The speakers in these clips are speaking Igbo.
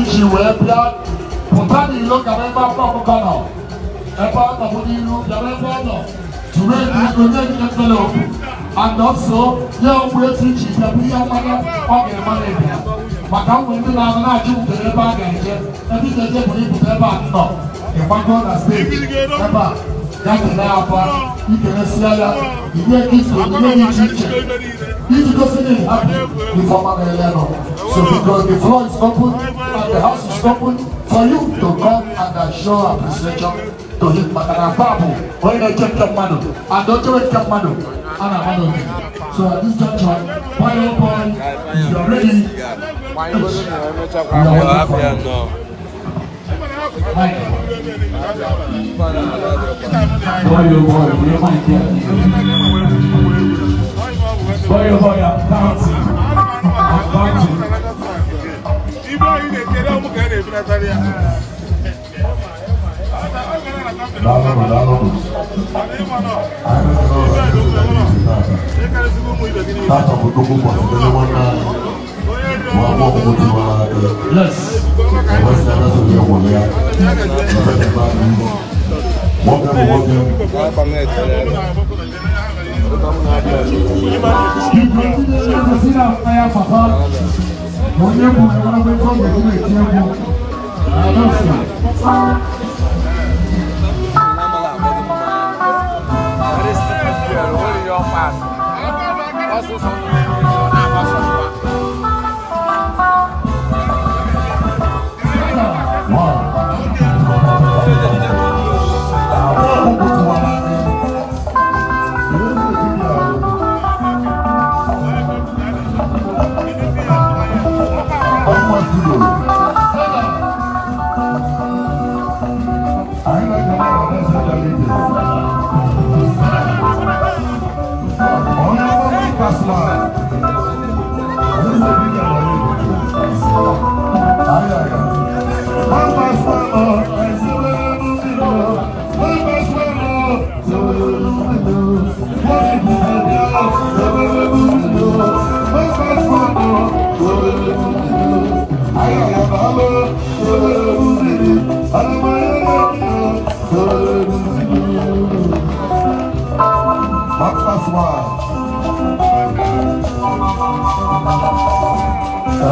Iji wee bịa pụta n'ilo gaba ebe Akwa Ọkụkọ nọ, ebe ọ nọ bụ n'iru, bịara ebe ọ nọ tụrụ ego, ego nye gị envelope and also nye Ogbuefi ji bịa bụ ihe mmanya ọ ga-eme na ịbịa maka nwe ndị na-anụ na-ajụ m kedu ebe a ga-eje. Ebe ị ga-eje bụ ịpụta ebe a nọ, ịgbago na stage ebe a ya kelee Akwa, ikenesia ya, inye gift, onyinye dị iche iche iji gosi na ị happy ife ọma na-ele nọ. So because the floor is open and the house is open for you to come and show appreciation to him, maka na Akwa bụ onye na-eche nke mmadụ and o chewe nke mmadụ a na-ama n'oge. So at this juncture, boy, oh boy, if you are ready, we are waiting for you. Mike. Boy, oh boy, we are mic here. Boy, oh boy, I'm counting. I'm counting. Ibe anyị na-ekere ụmụ ka a na-ebunatara ya. Daalụ, daalụ. Anyị na-ekele ọrụ anyị tata. Tata bụ nnukwu ụbọchị ndị nwanne anyị bụ Akwa Ọkụkọ Tiwara Akị. Yes. Ewesị ebe soro ya gwụrụ ya. Ife dị mma dị iche. Nwoke bụ nwoke. Igwe ndị na-egosi na mmanya papa onye bụ enwere ebe ọ ga-eji na-eti egwu. Adọsi. One. Akwa Ọkụkọ Tiwara Akị. Ihe ndị etiti ahụ. Ọnwa studio. Anyị na-ekele ọhaneze bịara ije. Onye ọma kasịla. Eze dibịa nọ ya. Ayaya. Mama swallow, I swallow, Mama swallow, swallow, Mama swallow, ayaya, balo, Mama swallow.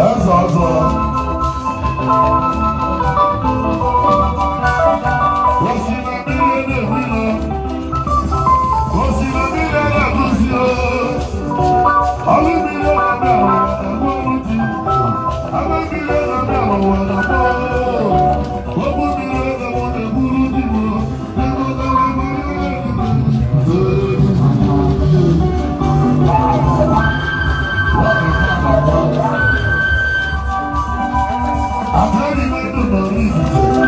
Eze ọzọ. Osi na mmiri na-ewilo. Osi na mmiri na-agụzi o. Ọlụ mmiri na-abịa ụwa na-agba ọrụ ji. Ama mmiri na-abịa ụwa na-agba. Ogbu mmiri na-agba na-egburu ji m. Ego gara aga. Àtẹ́rí mẹ́tò lọ rí ìdíje.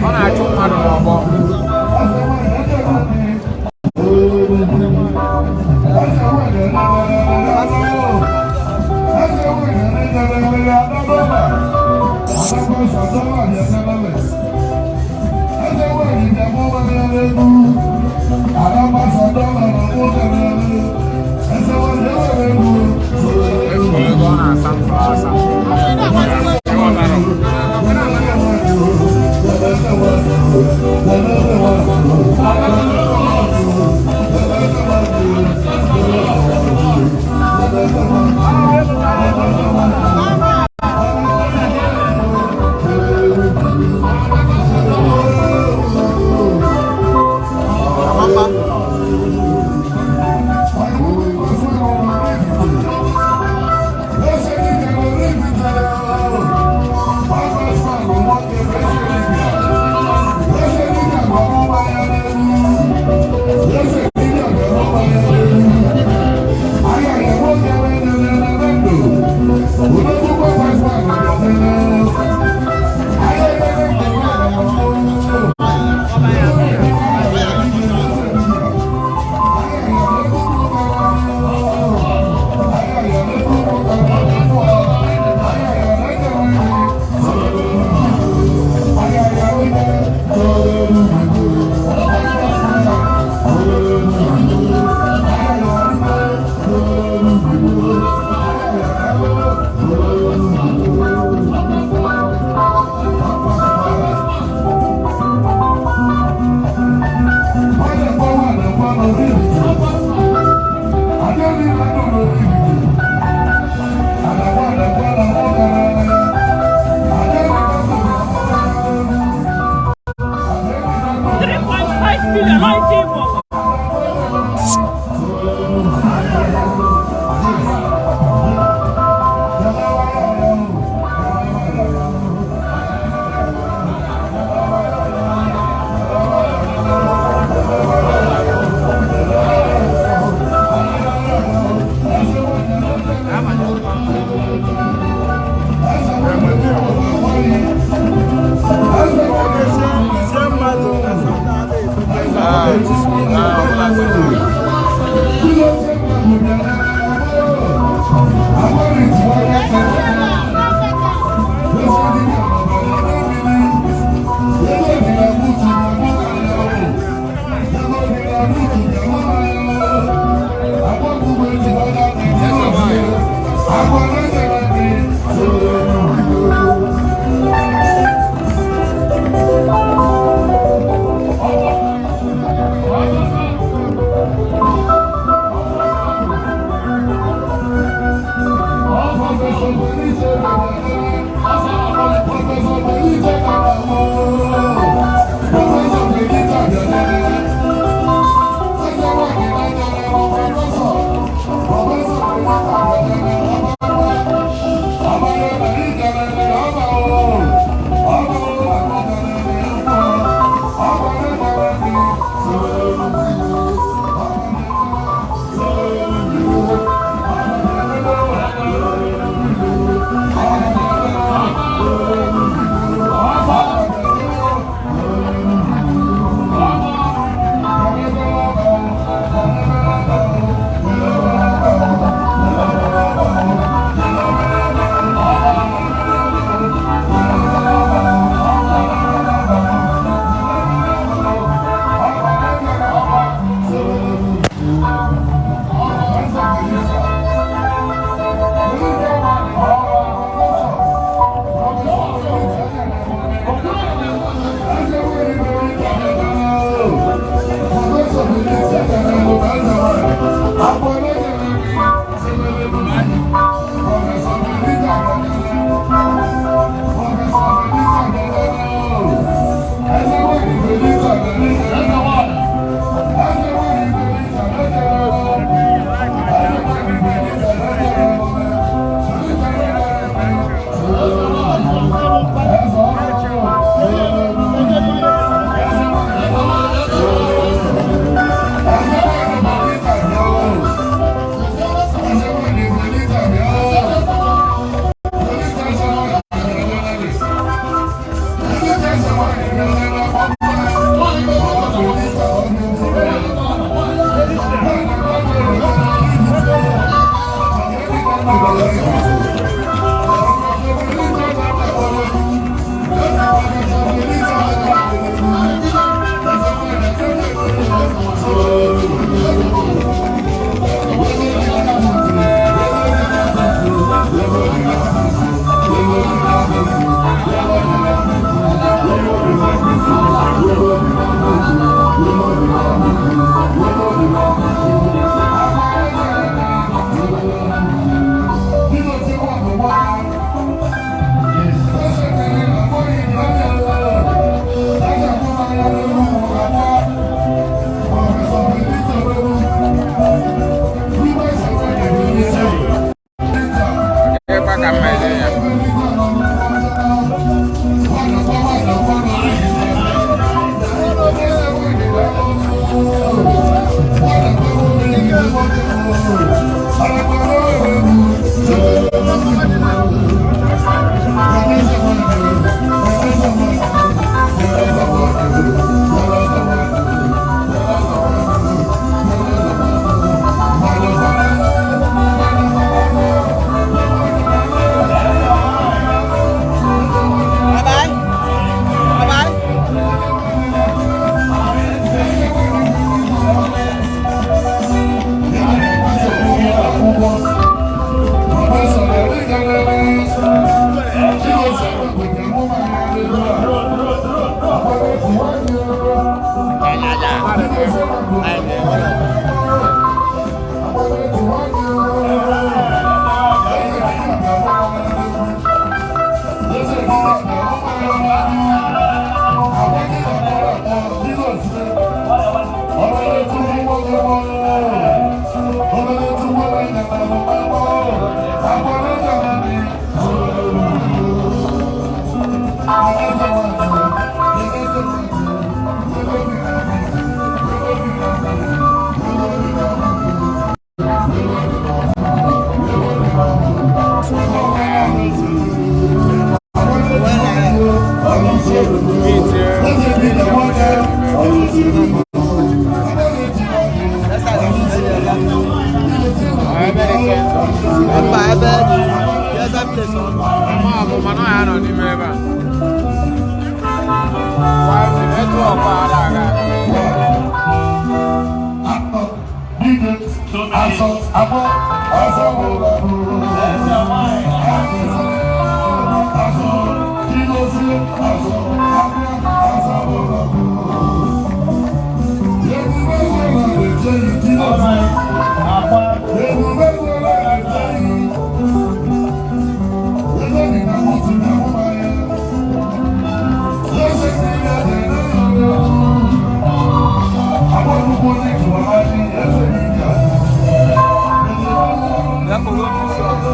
Ọ na-achụ mmadụ n'ọgbọ. 3.5 million ọ ife Igbo. Ebe dị kentọ. Mba, ebe dị ebe place ọ nọ. Ama bụ mana ọ ya nọ n'ime ebe a. Wifi network a ala aga aga. Ya kpọrọ otu isi ọzọ.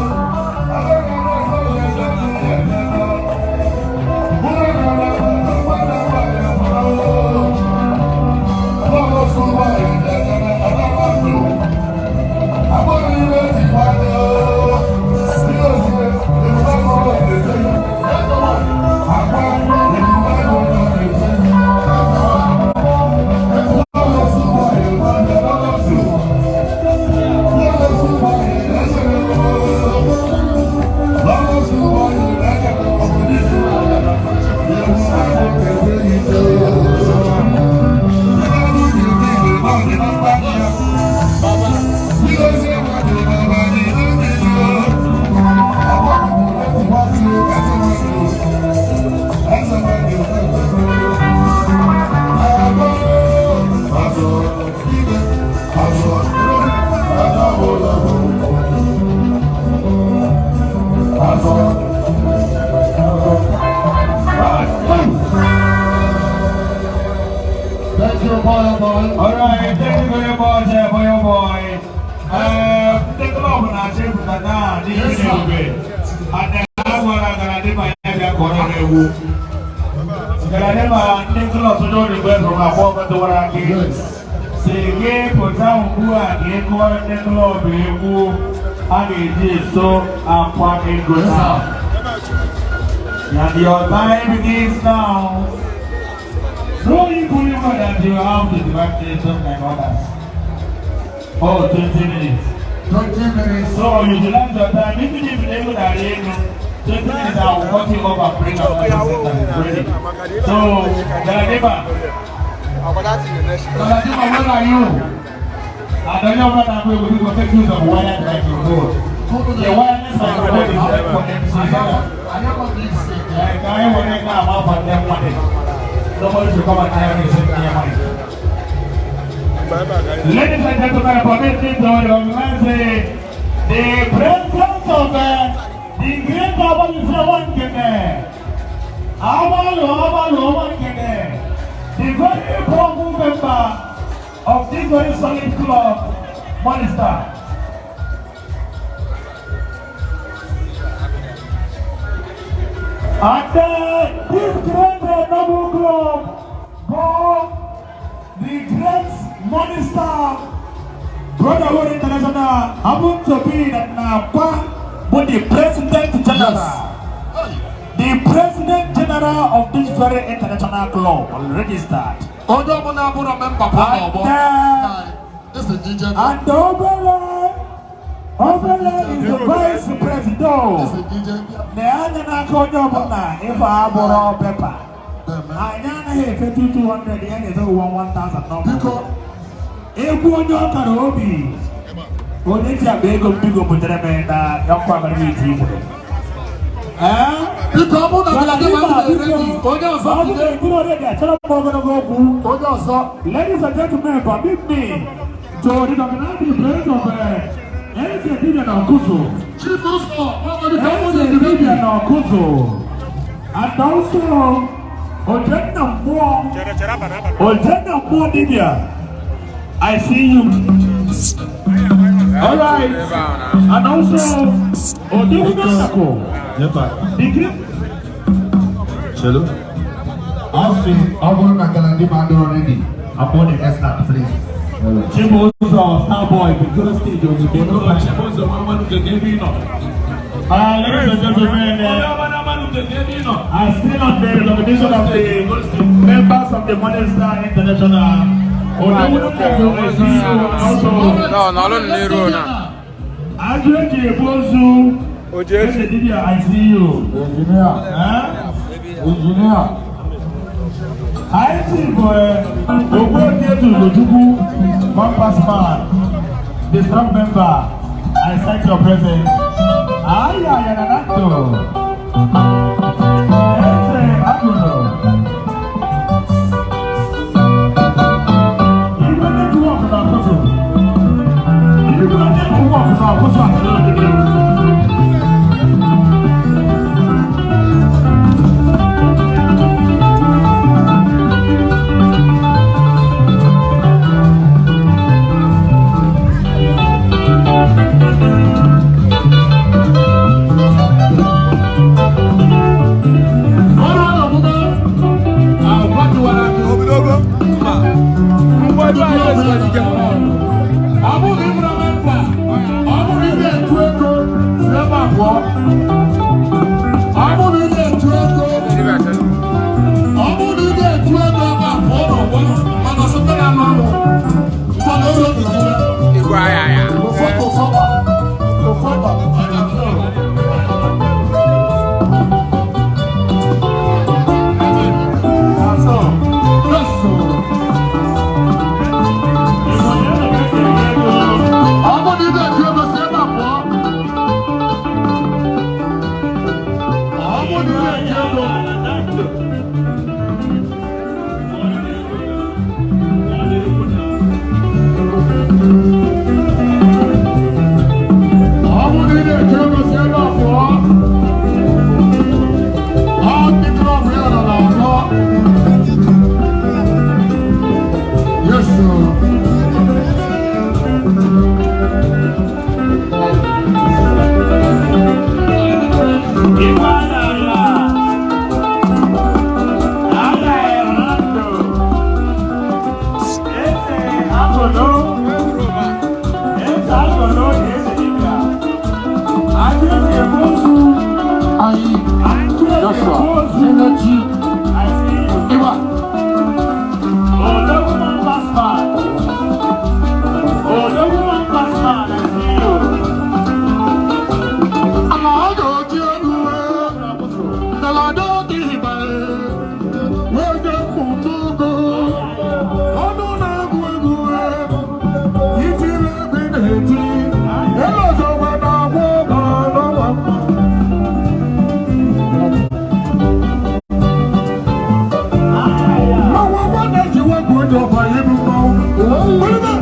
Thank you, boy, boy. All right, thank you very much, boy, oh boy. Ndị club na-achọ ịpụta na n'ihe na-ebube. And ha gwara Galadima ya bịa kọrọ ha egwu. Galadima, ndị club sojo request from akwọ kọtụwara gị. Si gị pụta ugbu a ka ị kụọrọ ndị club egwu a ga-eji eso akwa ego taa. And your time begins now. No, you believe that you have to divide nation like others. Oh, 20 minutes. 20 minutes. So you utilize your time. Even if you able to arrange 20 minutes, I will cut you off and bring another person that is ready. So, Galadima, Ọkwa that thing na-eme shi. Galadima, where are you? And the young man will go take use of wireless microphone. The wireless microphone is there for MC. I never did say that. Like I want to come out for them money. Nobody should come and hire me, send me money. Ladies and gentlemen, permit me to recognize the presence of the great Abalu Wankene. Abalu Abalu Wankene, the very powerful member of this very solid club, Monster. And this great noble club bore the great Monster Brotherhood International happened to be that Nakwa, but the President General, the President General of this very international club, registered. Onye ọbụla bụrụ member pụọ n'ọgbọ. This is DJ. And Obele is the Vice President. This is DJ. Na anya n'aka onye ọbụla ife abụrụ paper. Anyị anaghị efe 200, ya na-efe ụwa 1000 n'ọbụ. Biko, Egwu onye ọkara obi. Onye ji akpa ego m biko butere m na ọkwa abalị iti igwe. Ee? Biko, ọ bụrụ na Galadima dị ready, onye ọzọ Ọ bụrụ jide. na ịdịrị ready, achọrọ m ogologo okwu. Onye ọzọ. Ladies and gentlemen, permit me to recognize the presence of Eze Dibia na Okuzu. Chief Ụzọ, ọ nwere ike ọ bụrụ na Eze dị ready. Dibia na Okuzu. And also, Ojenna Mmụọ. Ojenna Mmụọ Dibia. I see you. All right. And also, Odogwu Sako. The great Chelo. Asị, ọ bụrụ na Galadima adịrọ ready, akpọ the next start, please. Chibuzo Starboy, bigoro stage ozugbo. Chibuzo nwa nwanne gị ebe ị nọ. Ladies and gentlemen, I still on the recognition of the members of the Morning Star International. Also, No, n'ọlụ n'iru na. Ajụjụ Ebozu, Ojefi. I see you. Engineer. Huh? Engineer. I see for Ogbuefi Ugochukwu, one pass man, the strong member. I cite your presence. Aya Yananato. Eze Agụrụ. Igwe network na-akwụsị. Igwe network na-akwụsị akụrụ. Ọrụ ọmụma agbatuwara gị. Ogologo. Mba. Ngwa ebe anyị esiwara ike. Ọ bụrụ ịbụrụ member, ọ bụrụ ị na-etu ego si ebe a pụọ. Ọ bụrụ ị na-etu ego, ọ bụrụ ị na-etu ego ebe a pụọ n'ọgbọ, mana ọsọ ndị na-anụ anụ. Mana olu obi gị. Igwe ahịa ya. Ụfọdụ ụfọdụ ụfọdụ. So, Yes, sir. Ọ bụrụ na ị na-etu ego si ebe a pụọ. Ọ bụrụ na ị na-etu ego. Ọ bụrụ na ị na-etu ego si ebe a pụọ. Ọ ndị club ya nọ n'ọzọ. Yes, sir. Igwe ala Orlando. Eze Agolo. Eze Agolo na Eze Dibịa. Ajụjụ Ebozu. Anyị Ajụjụ Joshua Ebozu. Energy I see you. Iwa. Odogwu man pass man. Odogwu man pass man. I see you. Ala ọ ga-oti egwu ngalaba dị ịba wege mmụta ogo ọnụ na-egwu egwu itiri egwu ị na-eti elozogbe na-agwụ ụgwọ n'ọnwa mma. Mmanwụ ọgwụ na-etiwe egwu onye ọba ibu mmanwụ. Oliver!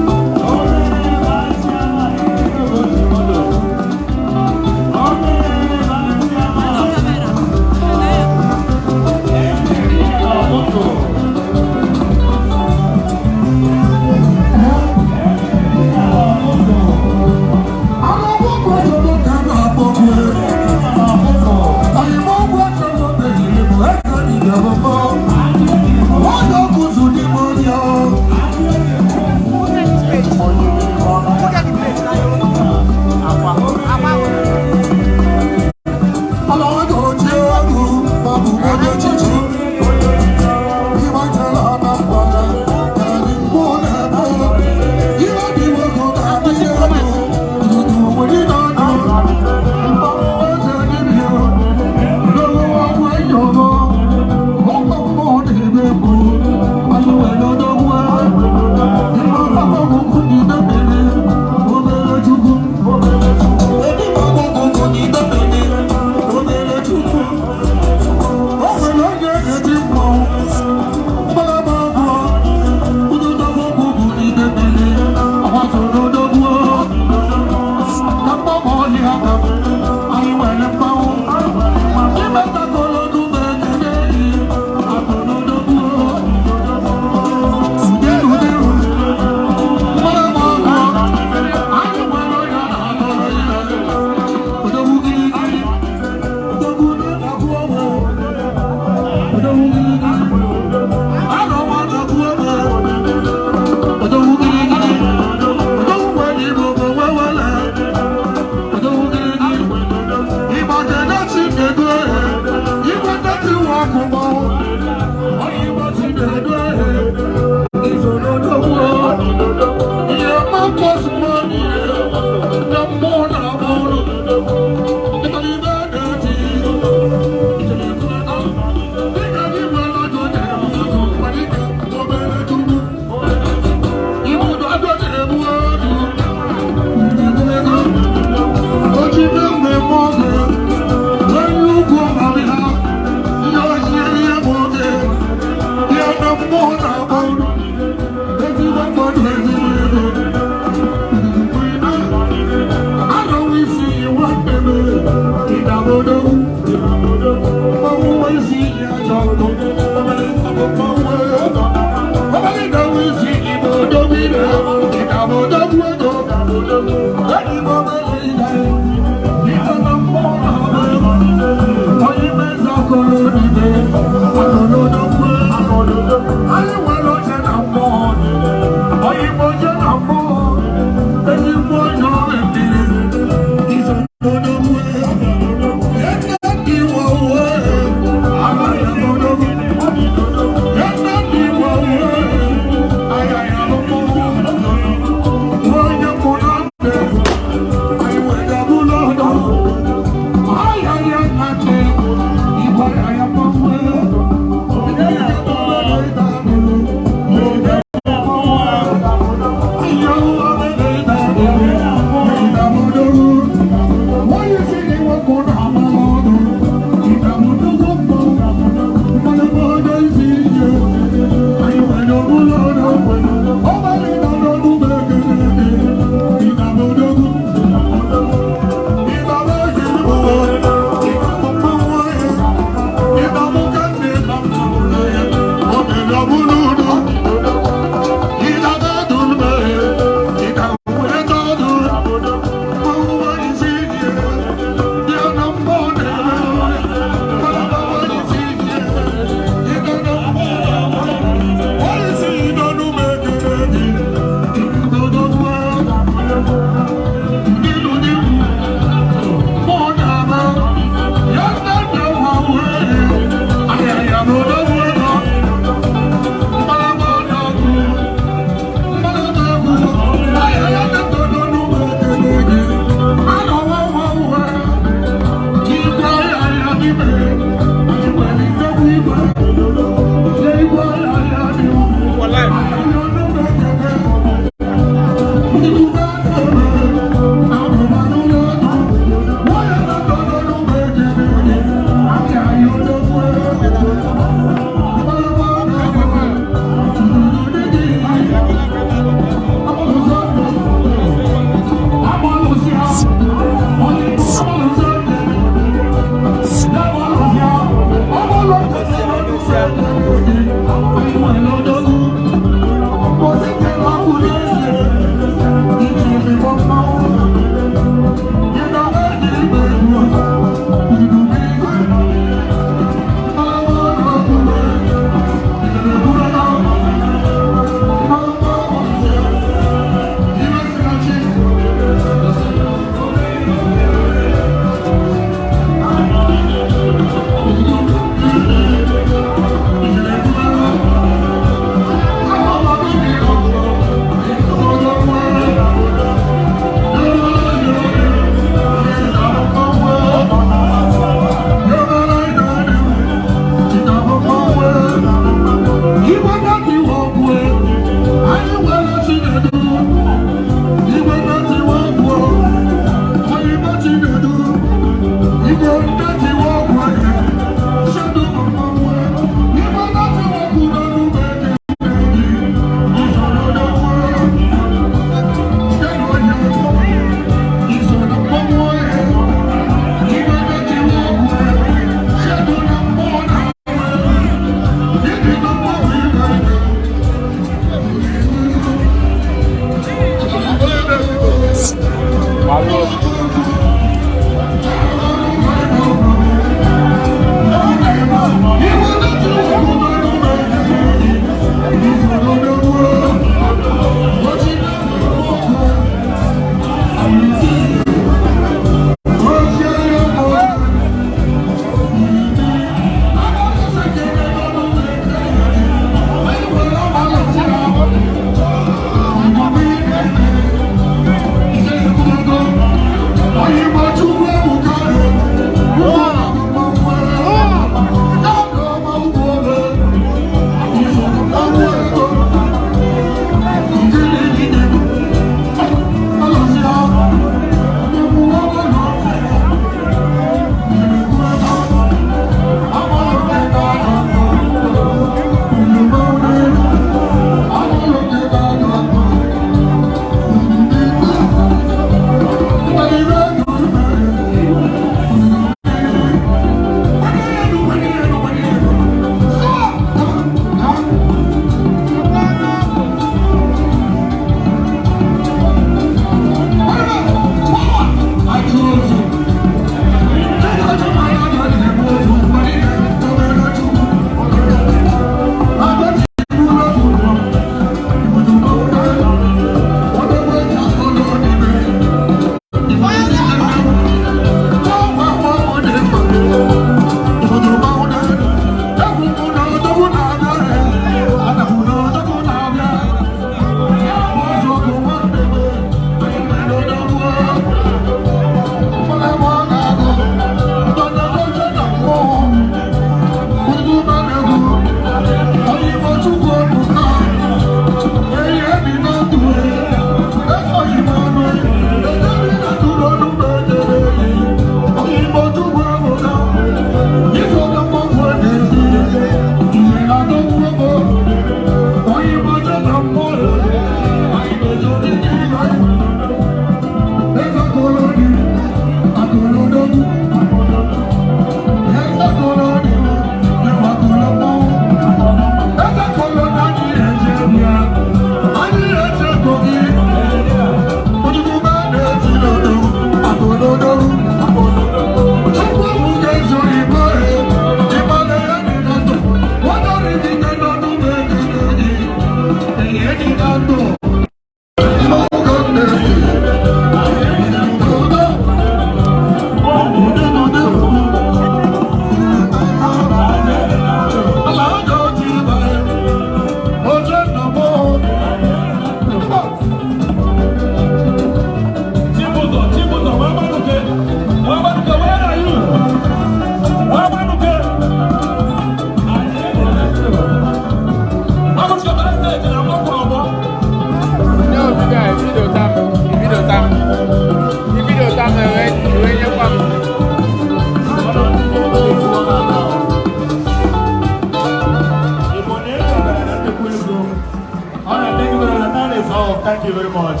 Thank you very much.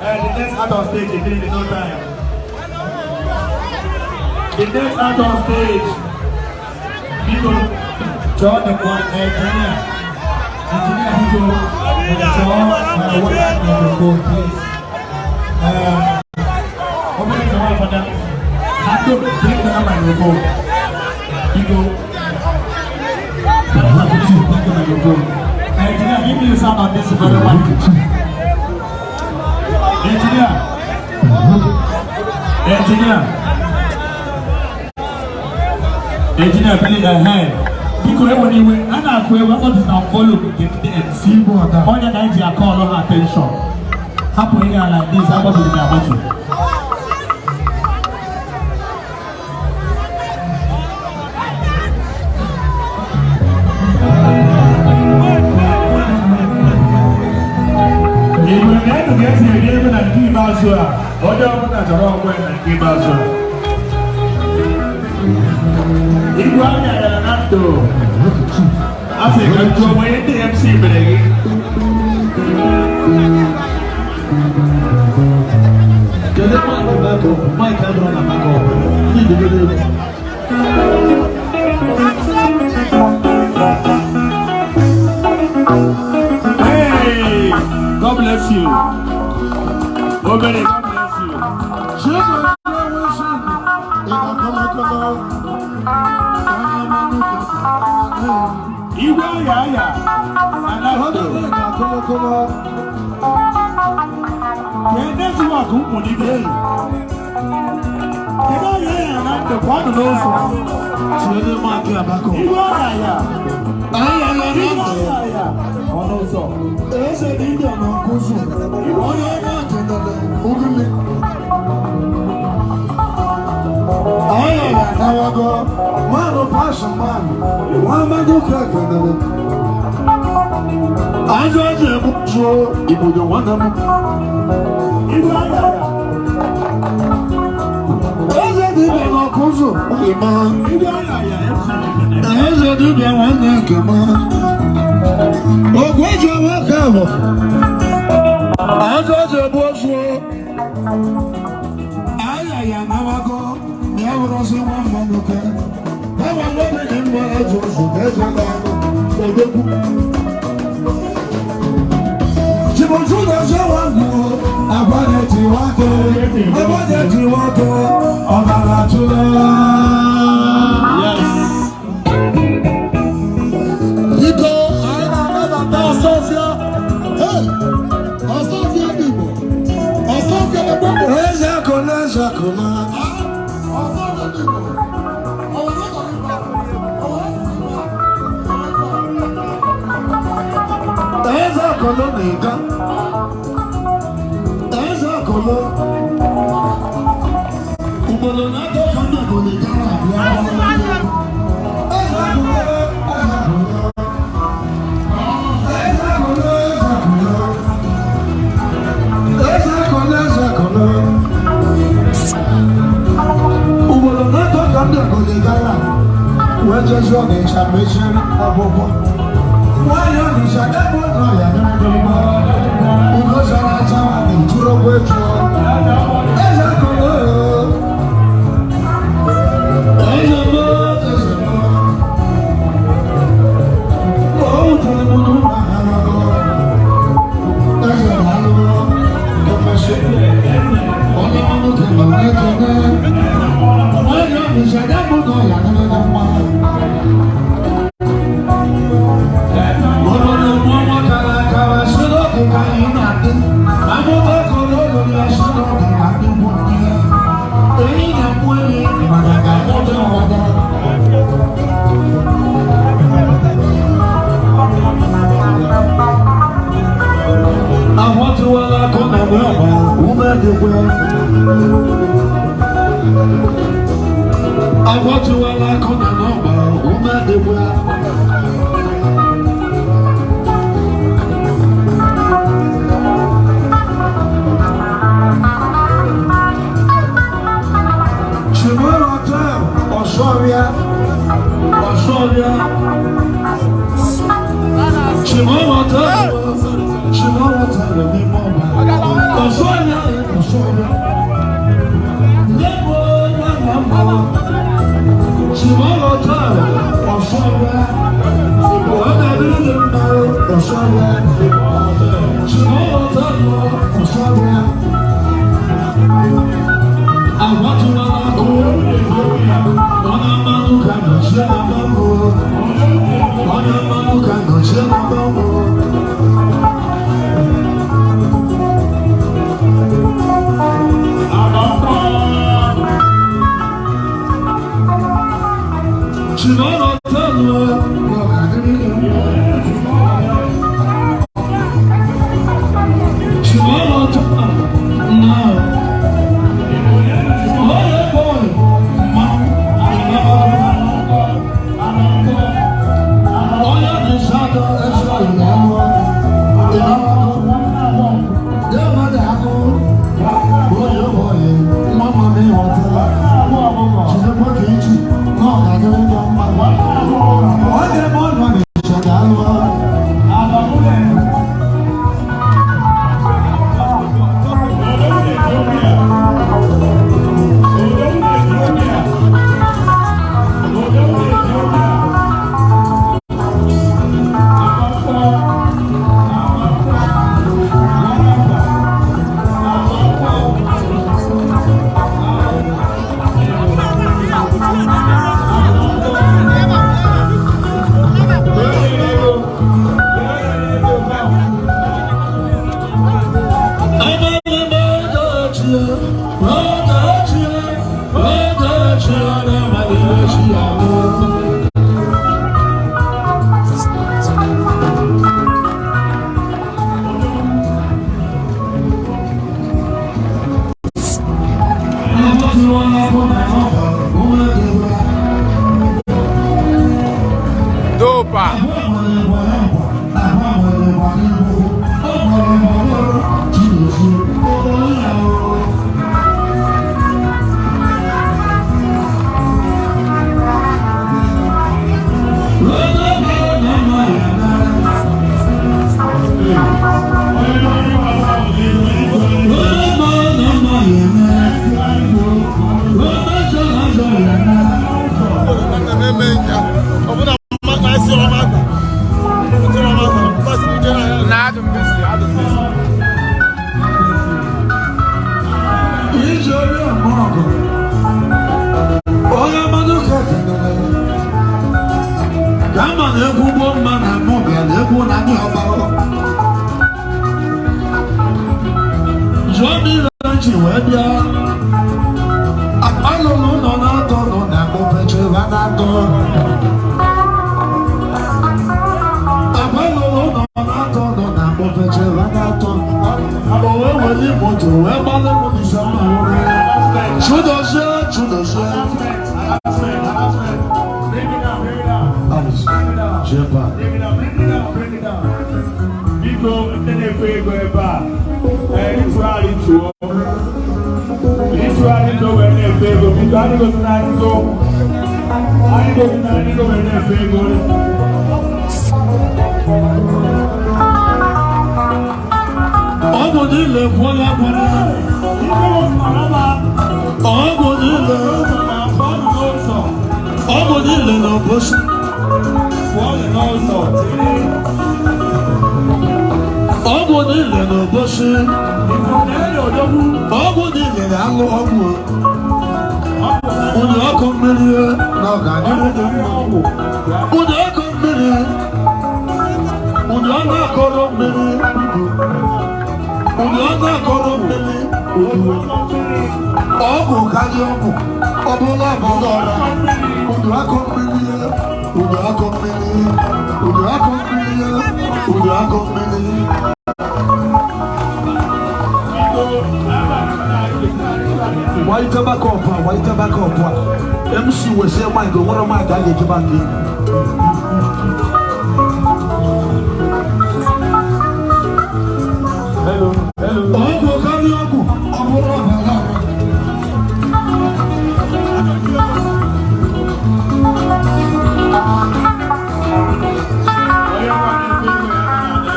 And the next out on stage again in no time. The next out on stage, people, John the one engineer. Engineer people, John the one microphone, please. Open the door for them. Have to bring the microphone. People, bring the microphone. Engineer, give me the sound on this very one. Engineer. Engineer. Engineer, please, ahead. Because when you went, I what is now follow the MC. Only Nigeria call her attention. Happening like this, I was in the battle. ka njọ onye ndị MC mere gị. Kedu mic backup? Mic adịrọ na backup. Ndị dogodo egwu. Hey, God bless you. Obere, God bless you. Igwe aya aya. Anato. Kee netwọk mkpunide. Kedu aya aya na ndụ kwa ọnụ n'ụzọ. Tinye mic a backup. Igwe aya aya. Aya ya na Igwe ndụ. aya aya. Ọnụ ụzọ. Eze dị ndị a na-akụzụ. Onye ọma kedere ogene. Aya ya anawago. Mmanụ pasụ mmanụ. Nwa mmadụ ka kedere. Ajọ ajọ egbu jụọ igbodo nwanne m. Igwe aya aya. Eze dị ndị na-akụzụ. Ịma. Igwe aya aya. MC. Eze dibịa nwanne nke m. Ogwe ji nwoke ahụ. Ajọ ajọ egbu ozu. Aya ya anawago. Na ya wụrụ ọsọ nwa mmadụ ka. Ewa n'obi dị mma eji ụzọ ka eji aka anụ. Odogwu. Chibuju na-eje nwanne agwa na-eti nwoke. Agwa na-eti nwoke. Ọbara tụrụ. Yes. Biko, anyị na-anabata Ọsọfịa. Hey! Ọsọfịa ndị Igbo. Ọsọfịa na gbogbo. Eze akụla, eze akụla. Ọsọfịa ndị Igbo. Ọ nwere ụlọ ikpe? Ọ nwere ụlọ ikpe? Eze akụla na-ega. Eze akụla. Ugboro na-atọ ka ndị obodo gara abịa. Eze akụla, eze akụla. Ugboro na-atọ ka ndị obodo gara wee jezie Ọnịsha mechie akwụkwọ. Nwaanyị Ọnịsha ebe ọ nọ ya nyere mma. Ugo zara acha na-eturu etu. Eze akụrụ eze mbụ, eze mbụ. O wutere m n'ụlọ ha nọrọ. Eze na-alụ kemesị. Onye mmanụ kemgbe na-ekene. Nwaanyị Ọnịsha ebe ọ nọ ya nyere mma. Obodo mmụọ kara akara si n'oge ka anyị na-adị. Amụta kọrọ olulu ya si n'oge ka ndị gwụ ndị ya. Ehi na-akwụ ehi mana ka amụta ọda. Ahụtụwala akụ na mgbe ọgba ume dịkwa. Ahụtụwala akụ na n'ọgba ume dịkwa. Chimoro Hotel, Osoria, Osoria. Chimoro Hotel, Chimoro Hotel, ní mọ́ba. Osoria, Osoria. Lẹ́gbọ́ wàhálà mọ́. Chimoro Hotel, Osoria. Ọ̀dà ìdílé mọ́ Osoria. Chimoro Hotel, Osoria. Àwọn tí wọ́n bá kú, wọ́n á máa ń kà lọ sí àbámu. Wọ́n á máa ń kà lọ sí àbámu. Ṣùgbọ́n ọ̀tọ̀ lọ lọ́kàdúrí ni wọ́n. Ṣùgbọ́n ọ̀tọ̀ náà. Na adụ m busy, adụ m busy. Ije orí ọmọ ọgọ. Onye mmadụ ka kenere. Kama na egwu gboo mma na mụ bịara egwu na ndị ọba. Jụọ m ile ji wee bịa. Alụlụ ụlọ na-atọ nọ na akpọpecheba na-atọ. Alụlụ ụlọ na-atọ nọ na akpọpecheba na-atọ. O wee were moto wee gbalị m n'isi ọma ụra. Chudozie, Chudozie. Announcement, announcement. Bring it down, bring it down. Alice, Jepa. Bring it down, bring it down, bring it down. Biko, ndị na-ekwe ego ebe a, ee, ịtụgharị tụọ. Ịtụgharị tụọ wee na-efe ego, biko adịgosi na adịgo. Adịgosi na adịgo wee na-efe ego. Ọ bụ niile kwuo ya gwara. Ọ bụ niile. Ọ bụ niile na obosi. Ọ bụ niile na obosi. Ọ bụ niile na-alụ ọgwụ. Ụdị ọkụ mmiri na ọ ga-adịrị gị mma. Ụdị ọkụ mmiri. Ụdị ọnụ akọrọ mmiri. Ụdị ọnụ akọrọ mmiri. Ọgwụ karịa ọgwụ. Ọ bụla ọbụla ọra. Ụdị akọ mmiri. Ụdị akọ mmiri. Ụdị akọ mmiri. Ụdị akọ mmiri. White back up, white back up. MC was say my go, what am I going to back in? Hello, hello. Ọgwụ karịa ọgwụ, ọ bụrụ ọbara ọra.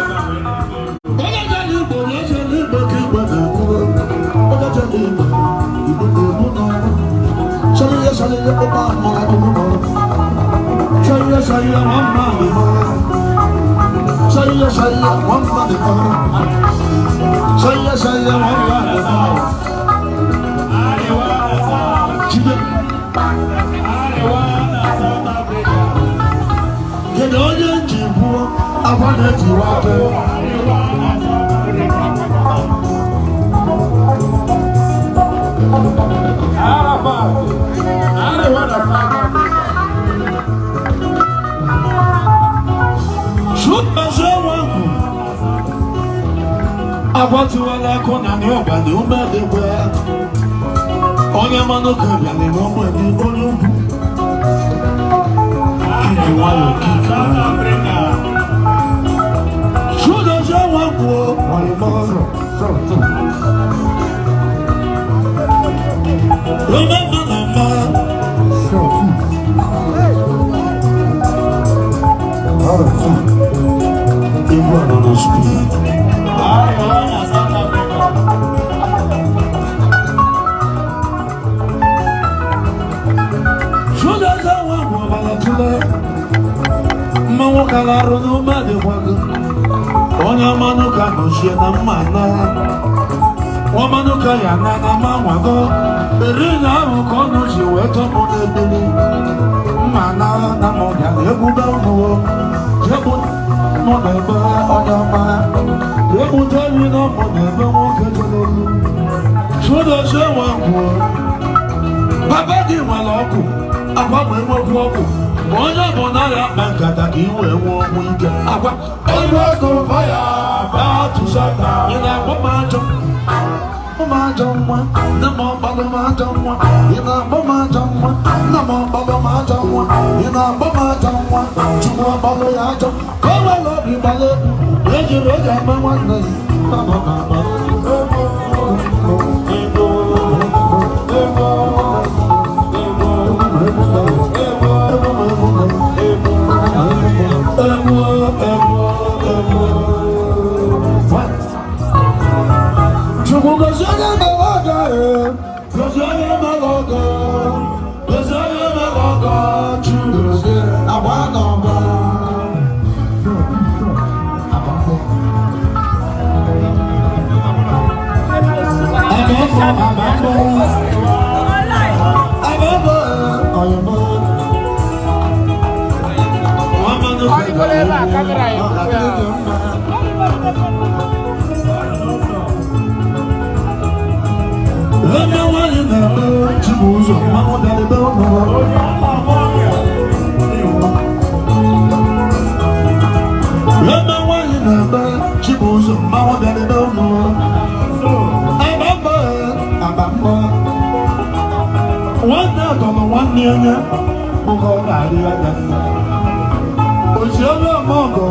Onye jere Igbo na-eje n'Igbo ka Igbo na-ekwu. Onye jere Igbo, Igbo na-egbu n'ọrụ. Sọrịya sọrịya ụba mụrụ akụkụ n'ọrụ. Sọrịya sọrịya nwa mma dị mma. Sọrịya sọrịya nwa mma dị mma. Sọrịya sọrịya nwa mma dị mma. Arewa na South, Jide, Arewa na South Africa. kedu onye ji buo akwa na-etiwa aka? Arewa na South Africa. Arafat. Arewa na South Africa. Chukwueze nwangwu agbatiwala akụ na ndị ọbịa ume dịkwa onye mmanụ ka bịa n'ime ogbe gị onye ugwu kiki nwayọ kiki South nwayọ Africa. Chukwueze nwangwu nwayọ ume mma na mma. Egwu a nọ na speed. Arewa na South Africa. Chukwueze nwangwu ọbara tụle mmanwụ kara arụ n'ume dịkwago onye mmanụ ka nọchie na mma na ọmanụ ka ya na na ma nwago eri na ahụ ka ọ nọchi wee tọpụ n'ebili mma na na ma bịara egwu be unu jegbu mụ na ebe onye ọma egbute eri na mụ na ebe nwoke jere olu. Chukwueze nwangwu baba gị nwere ọkụ agwa ma enwekwu ọkụ ma onye bụ narị akpa nkata ka ị wee nwee ọnwụ ike agwa elu ọkụ faya batụsata. Ị na-akpọ m ajọ m ajọ nwa nne m ọkpalụ m ajọ nwa. Ị na-akpọ m ajọ nwa nne m ọkpalụ m ajọ nwa. Ị na-akpọ m ajọ nwa Chukwu ọkpalụ ya ajọ ka o were obi gbalụ ejiri oge ama nwanne ya nọ nọ na-agba. Chukwu gozie onye mere ọgọ, gozie onye mere ọgọ, gozie onye mere ọgọ, Chukwuzie agba n'ọgba. social media. Online. Ọ dịgoro ebe a kamera ya ebupu ya. Ebe nwanyị na-eme Chibụzọ mmanwụ bịara ụlọ. Ebe nwanyị na-eme Chibụzọ mmanwụ bịara ụlọ. Aba mbọ, aba mbọ. Nwanne atọrọ nwanne ya nye oge ọ na-arị anya. Oji onye ọma ọgọ.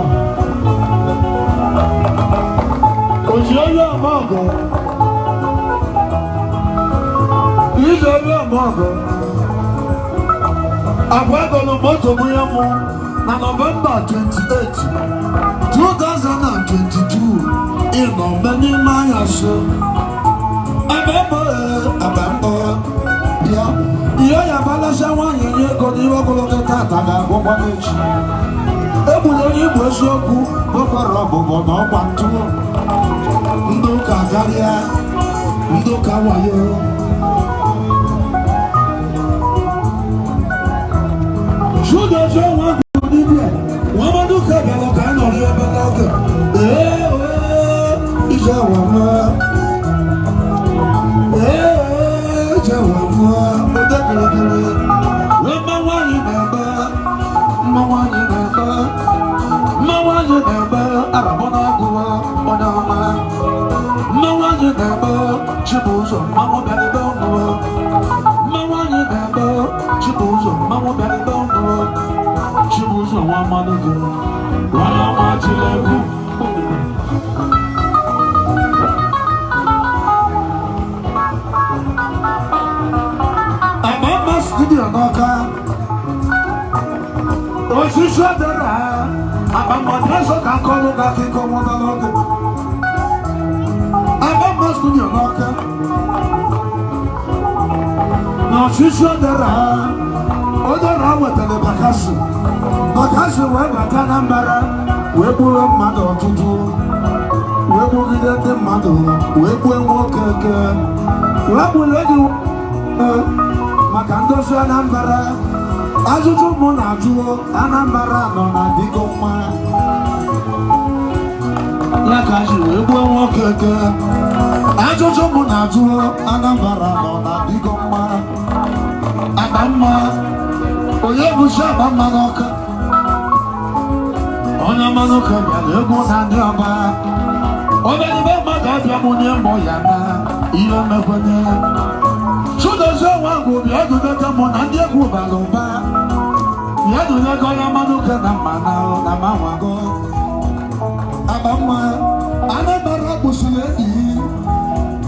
Oji onye ọma ọgọ. Ije onye ọma ọgọ. Agwa gọlụ moto bụ ya mụ na Nọvemba 28, 2022, ịnọ mgbe n'ime anyasị. Abambọ, abambọ, bịa. Ihe ya balasịa nwaanyị nye ego n'ihe ogologo tata ga-agwụkwa n'echi. Egbula onye igbo eziokwu gbokwara ọbụbọ na ọgba ntụ. Ndị ụka karịa, ndị ụka wayo. Judas nwa gụrụ dibịa, nwa mmadụ ka bịara ka a nọrọ ebe n'oge. Ee, ee, ije ụwa mma. Ee, ije ụwa mma, ode kirikiri. Mma nwaanyị na-ebe, mma nwaanyị na-ebe, mma nwaanyị na-ebe, arabọ na-agụwa onye ọma. Mma nwaanyị na-ebe, Chibụzọ mmanwụ bịara ebe ọnụwa. Mma nwaanyị na-ebe, Chibụzọ mmanwụ bịara ebe ọnụwa. Chibụzọ nwa mmanụ gị, nwa ọma tiri egwu. Amama studio n'Ọka. Osisi ọdara abamọdé ka nkọlụ ga akụkọ nwụta n'oge. Amama studio n'Ọka. Na osisi ọdara ọdara wetara Bakassi. Bakassi wee bata Anambra wee gburu mmadụ ọtụtụ. Wee gbugide ndị mmadụ wee gbue nwoke eke. Wee gburu enyi maka ndozi Anambra. Ajụjụ mụ na-ajụ, Anambra nọ na dịgo mma ya ka ji wee gbuo nwoke eke. Ajụjụ mụ na-ajụ, Anambra nọ na dịgo mma. Akpa mma, onye bụchi akpa mma n'Ọka? Onye mmanụ ka bịara egwu na ndị ọba oberibe mmadụ abịa mụ nye mbọ ya na ihe mekwenye. Chidozie nwa ngwụ bịa dudego mụ na ndị egwu bara ụba. Bịa dudego onye mmanụ ka na mma na na manwago. Aba mma, Anambra gbusiri enyi.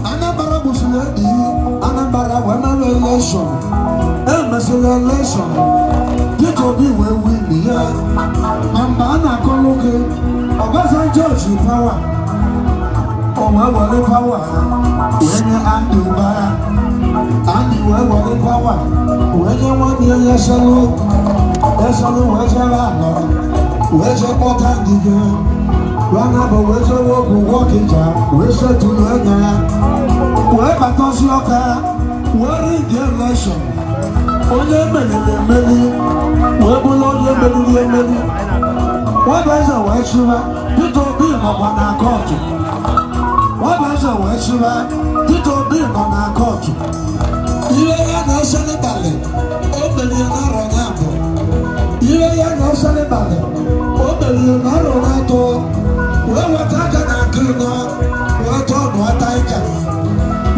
Anambra gbusiri enyi. Anambra wee mere election. Emesịrị election. Peter Obi wee win ya. Ma mgbe a na-akọlụ gị, Obasanjo ji power. O wee were power wee nye Andy Ụba. Andy wee were power wee nye nwanne ya Eselu. Eselu wee jere alọ wee jee kpọta ngige. Wana bụ wee jewe okwu Wọkịja wee setụlụ anya ya. Wee batazi Ọka wee rig election. Onye meriri emeri wee bụrụ onye meriri emeri. Nwabeze wee chịwa, Peter Obi nọkwa na kọtụ. Nwabeze wee chịwa, Peter Obi nọ na kọtụ. Ihe ya na-ese n'ịbalị, o merie n'arọ ya abụọ. Ihe ya na-ese n'ịbalị, o merie n'arọ n'atọ. Wee weta aka na nke ịnọ, wee tọọ nụọ taịga.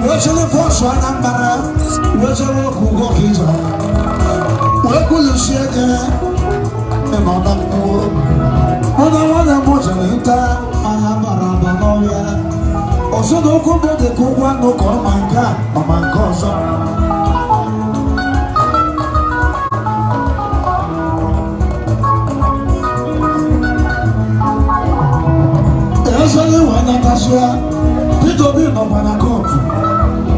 Wee chịrị fọsụ Anambra, wee chewe okwu Wọkịja. Wee kwulusie gị ịnọ na mmụọ. Mụ na nwanne m jere nta anya bara aba n'ọhịa. Ọsọ na okwu mbụ dị ka ụgwọ anụ ka ọ ma nke a ọ ma nke ọzọ. Esonye wee natasịa, Peter Obi nọkwa na kọtụ.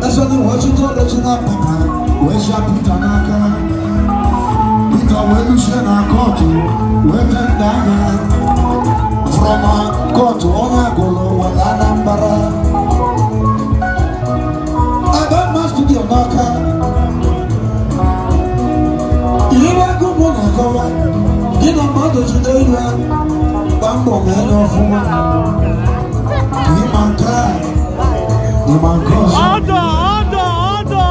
Esonye wee chite original paper wee jia Peter n'aka. Peter wee lusie na kọtụ wee tender anya. From kọtụ onye agụrụ were Anambra. mụ na-akọwa gị na mmadụ jide ire gba mbọ mee ya ọfụma ịma nke a ịma nke ọzọ. Ọdọ ọdọ ọdọ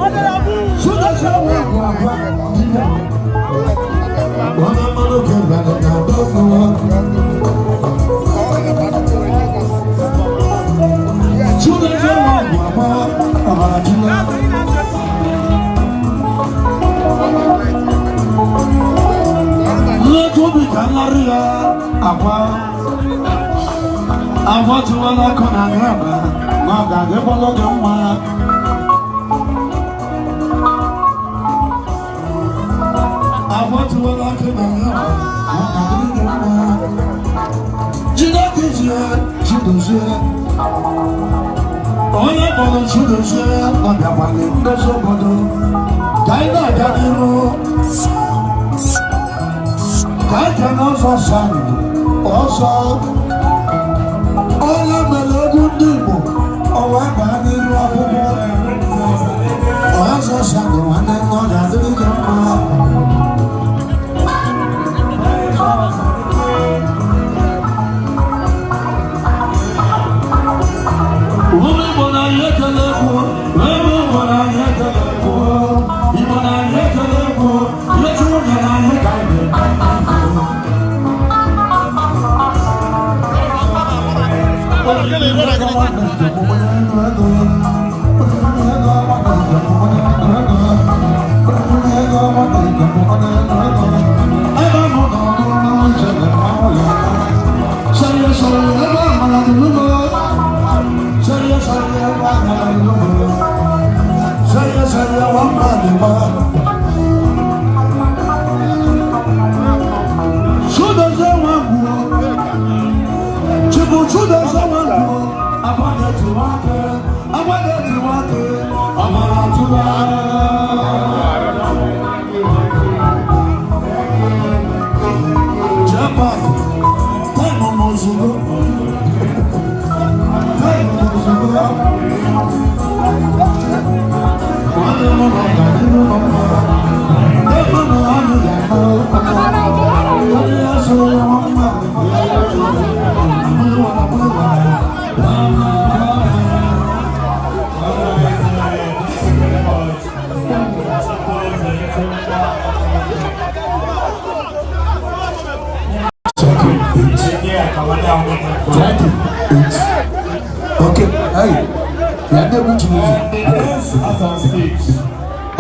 ọdọ ya bụ. Chidozie Nwangwu agwa dibịa onye mmanụ kebere na adọgbuo. Chidozie Nwangwu agwa ọbara tụle. Nleta obi ka nlarị ya agwa agwa tụwara akụ na nraba na ọ ga-adịkwalụ gị mma. Agwa tụwara akụ na nraba na ọ ga-adịrị gị mma. Jide ka iji Chidozie onye kpọrọ Chidozie ọ bịakwala ndozi obodo ka anyị na-aga n'iru ka anyị kene ọzọ sandụ ọzọ onye mere egwu ndị Igbo ọwa baa n'iru akwụkwọ ọzọ sandụ nwanne nne ọ ga-adịrị gị mma. Ụmụ Igbo na anyị ekele egwu, ebe Igbo na anyị ekele egwu, Igbo na anyị ekele egwu, ihe Chukwu nyere anyị ka anyị ga-eme. Okay, hey, ya ndị egwu Chineke.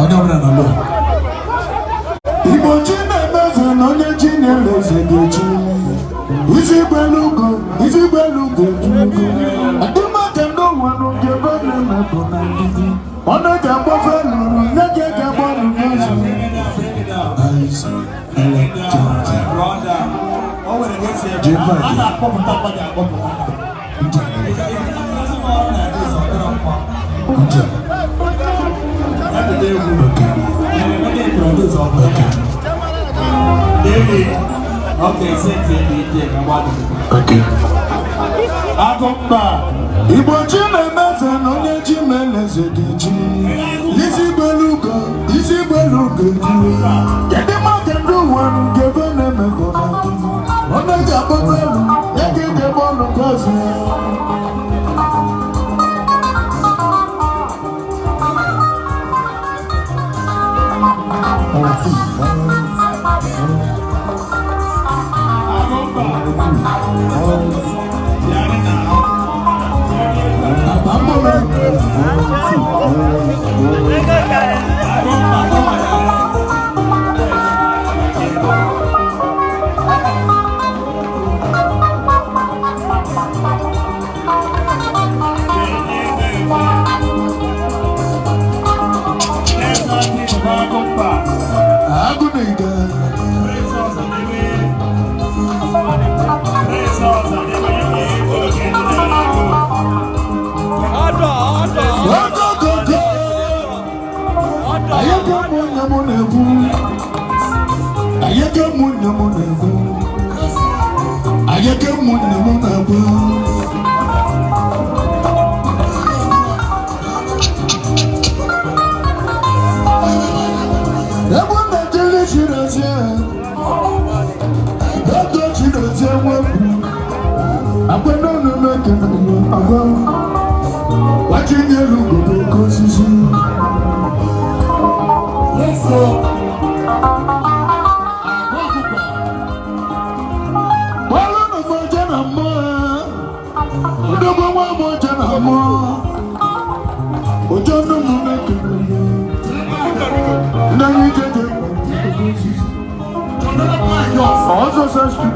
Onye ọbụla nọ n'ụlọ. Igbo chi na-emeze na onye chi na-eleze ga-echi. Isi gbelu ugo, isi gbelu ugo eju ugo. Adịmaka ndị ụwa n'oge ebe ọ na-eme bụ na ndidi. Ọ na-eji agbafe lụrụ, nye ga eji agba lụrụ ọzọ. Eyes, Okay. Igbo chi na-emeze na onye chi na-eleze ga-echi. Isi gbelu ugo, isi gbelu ugo ejuwe. Kedu maka ndị ụwa nke ebe na-emego na ndidi? Ọ na-eji akpọta elu, ya ga eji ebe ọnụ nke ọzọ.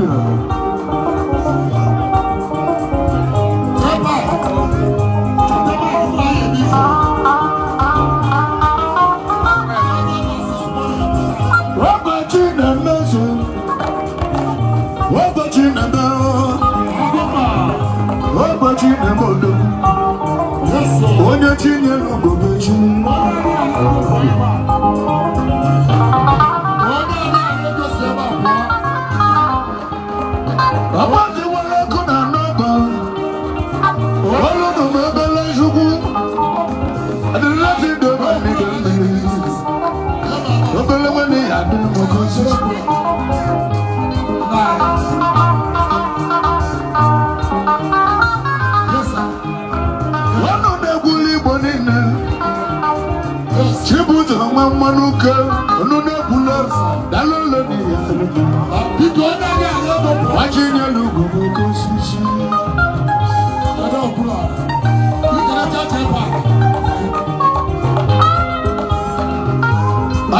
dibịa. Ụbọchị na-emezu, ụbọchị na-eme, ụbọchị na-eme odo. Onye chi nyere ugo bụ chi. Ọgbaji nwere ọkụ na n'ọba. Ọlụnụ m ebele Chukwu. Adịrịlasị dobe n'ide mmiri. Obele nwanne ya adị m oke osisi. Ọnụ na-egwuli Igbo niile. Chibuzo nwa mmanụ uke. Ọnụ na-egwula. Daalụ ụlọ n'ihe. Nwachi nyere ugo bụ oke osisi.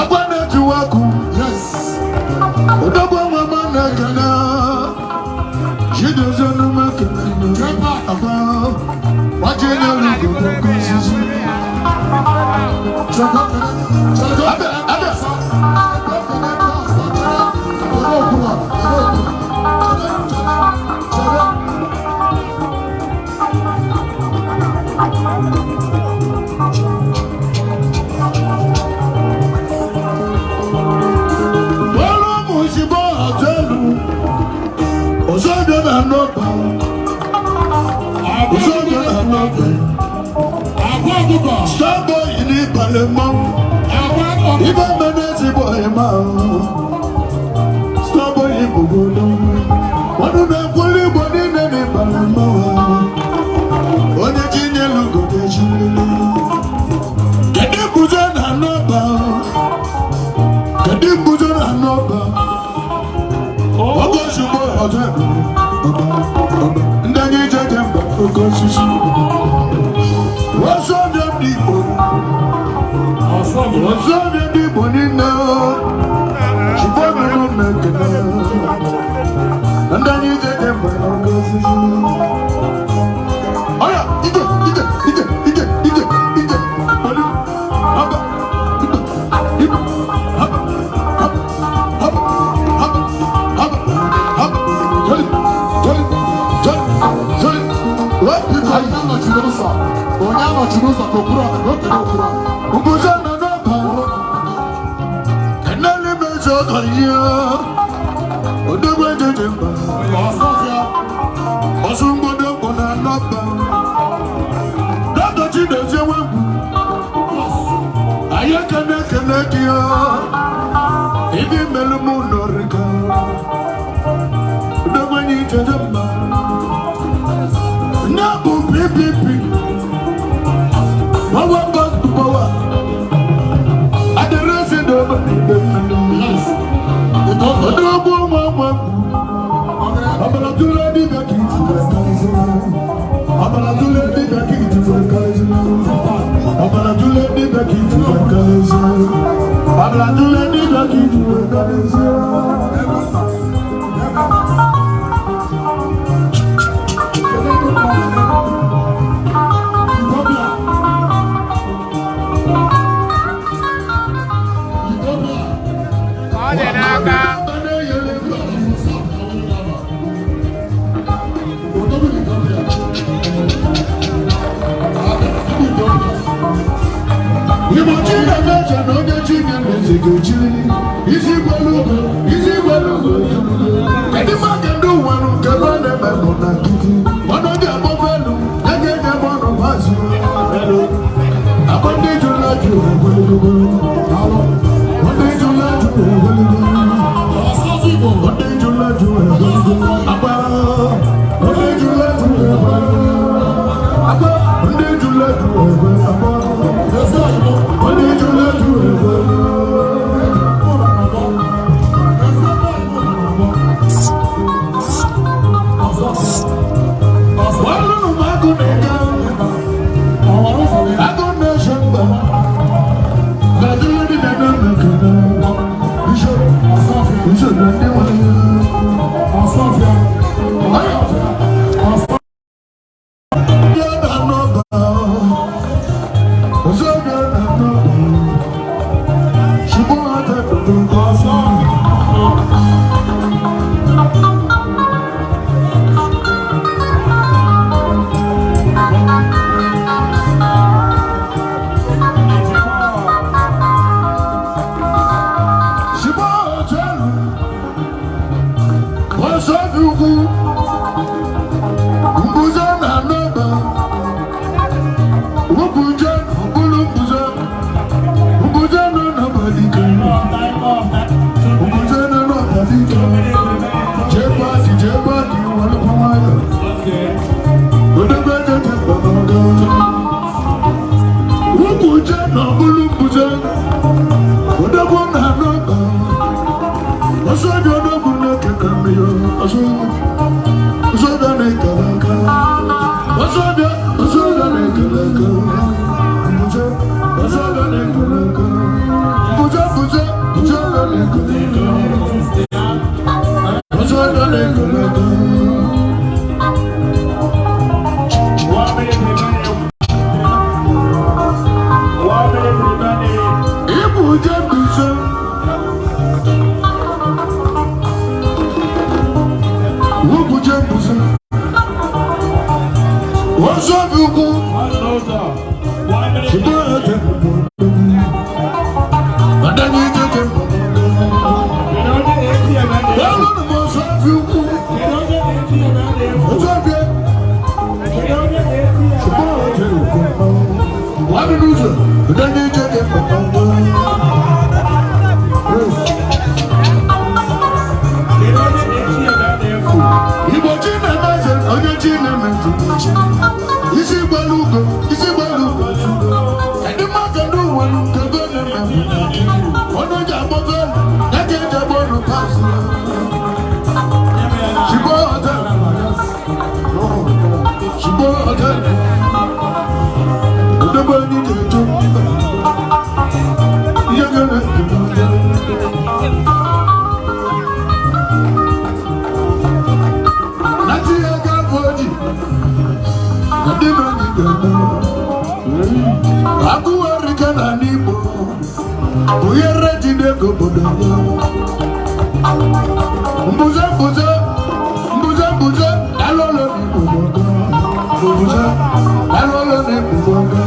Agwa na-etiwa akụ. Odogwu nwa m na-ekene. Chidozie n'ume ekene. Agwa. Nwachi nyere ugo bụ oke osisi. Abịa, abịa. Bọ́lá mùsùlùmí àtẹ́lu, òṣèlú náà nọ́bà, òṣèlú náà nọ́bà. Sábọ̀ yìí ní ìpàlẹ̀ mọ́, ibà mẹ́rin ti bọ̀ ẹ̀ máa. Sábọ̀ yìí gbogbo lọ, wọ́n dún náà kúlí bọ̀ nínú ní ìpàlẹ̀ mọ́. Onye chi nyelu gòkè chi lulu. Kedu mbuzo na nọ́bà? Kedu mbuzo na nọ́bà? Oge ozugbo ọzọ ebube, ọba, ọba, ndị anyị jeje mba oke osisi. Ọsọ ọbịa ndị Igbo, ọsọ ọbịa ndị Igbo niile, Chukwu mere ụlọ ekele. Ndị anyị jeje mba oke osisi. Ọya, ije, ije, ije, ije, ije, ije, olu, haba, ibe, ibe, haba, haba, haba, haba, haba, haba, joli, joli, joli, joli, wepụ. Onye anọchiri ụzọ ka okpuru ọka na okere okpuru ọka. Mbuzo na n'ọba, kenele mezo ọkọnyị, odogwu ejeje mba, ọsụ mgbodo mkpọ na n'ọba, dọkịta Chidozie nwegwu, anyị ekene ekene gị ịdị mmelụ mụ nọrịka, odogwu enyi jeje mba, nne bụ PPP, power goes to power. Adịrịsị dobe n'ide mmiri. Odogwu nwa nwa ọbara tụrụ dibịa ka iji wee karịsịa. Ọbara tụrụ dibịa ka iji wee karịsịa. Ọbara tụrụ dibịa ka iji wee karịsịa. Ọbara tụrụ dibịa ka iji wee karịsịa. Ọ dị n'aka. Igbo Chineke na onye Chineke ga-echiri isi gwelu isi gwelu kedu maka ndị ụwa nụ nke ebe a na-eme bụ na nkịtị ọnụ dị agbọbelu ya ga-enye m ọnụ mazụ akọ ndị jụrụ ajụ egweligogo ndị jụrụ ajụ egweligo ndị jụrụ ajụ egweligo akpa ndị jụrụ ajụ egweligo akpa ndị jụrụ ajụ egweligo akpa ndị jụrụ ajụ egweligo. Ọsọbi ukwu mbuze na n'ọba ukwu nje bụrụ mbuze mbuze nọ n'abalị ike mbuze nọ n'abalị ike jee pati welụkwa nwayọ odebe jeje gbọdọdọ ukwu nje nọ bụrụ mbuze odebe na n'ọba ọsọbi odogwu na-ekele mmiri ọsọbi na-ekele aka ọsọbi ọsọbi na-ekele aka mbuze ọsọbi na-ekele aka mbuze mbuze mbuze na-ekele aka ọsọbi na-ekele aka. 1 minute remaining. 1 minute remaining. Ibuje mbuze ubuje mbuze ọsọbi ukwu One 1 minute. ṣùgbọ́n ẹ̀jẹ̀ Adani jẹjẹ Kedu onye ATM a na-efu? Ọlọ́run mọ̀ sọ́ọ̀fì ukwu Kedu onye ATM a na-efu? ọsọ́ọ̀fì Kedu onye ATM a ṣùgbọ́n ẹ̀jẹ̀ òkú wà nínú ìṣẹ̀ Adani jẹjẹ Kedu onye ATM a na-efu? Igbo chi na-emeze onye chi na-emezu isi gbara ugo isi gbara ugo ndị mmadụ ndị uwe nke go na-eme onye ji agbọgo ya ka eji agba ọnụ pasị Shigbo hotel Shigbo hotel odogbo enyi ga-ejo ihe ga-eme na tinye ego afọ oji na ndị be anyị ga-eme agụwarike na n'Igbo bụ ihe rejide ego obodo ya mbuze mbuze mbuze mbuze alụọlọ n'Igbo gbọgọ mbuze alụọlọ n'Igbo gbọgọ.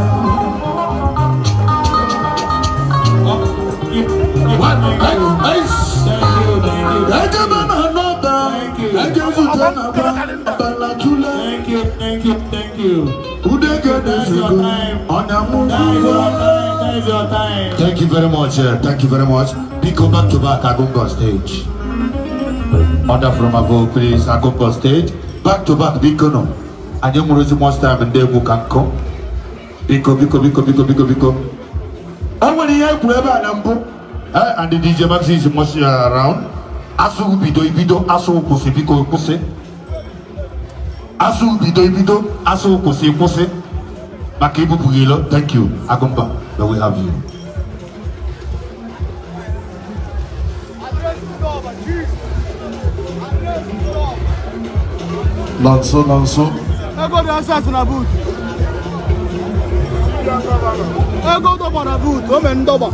One, eight, Thank you, thank you. ejebe na n'ọba eje zute na ba abala tule Thank you, thank you, thank you. udege na-ezego ọnyamụ That is your time. That is your time. Thank you very much. Thank you very much. Biko back to back, Agungo stage. Order from above, please. Agungo stage. Back to back, Biko no. Anyị nwere ozi much time ndị egwu ka nkụ. Biko, biko, biko, biko, biko, biko. O nwere ihe e kwuru ebe a na mbụ. And the DJ Maxi is much around. Asụ bido ibido, asụ kwụsị, biko kwụsị. Asụ bido ibido, asụ kwụsị kwụsị. Maka ibupụghị ilo. Thank you. Agumba, may we have you. Nonso, nonso. Ego dị access na boot. Ego dọgba na boot, o mee ndọgba.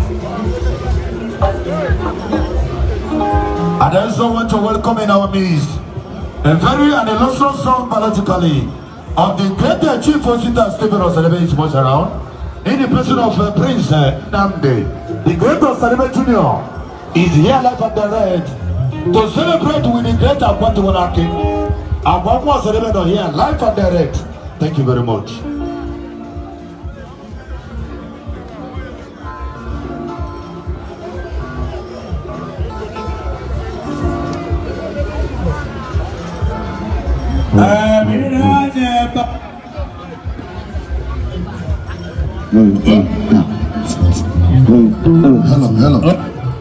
And I also want to welcome in our midst a very and illustrious son biologically of the great Chief Osita Stephen Osadebe is much around, in the person of Prince Nnamdi, the great Osadebe Jr. is here live and direct to celebrate with the great Akwatu Akwamu Osadebe not here live and direct. Thank you very much. Mmiri anya ebe a. Hello, hello,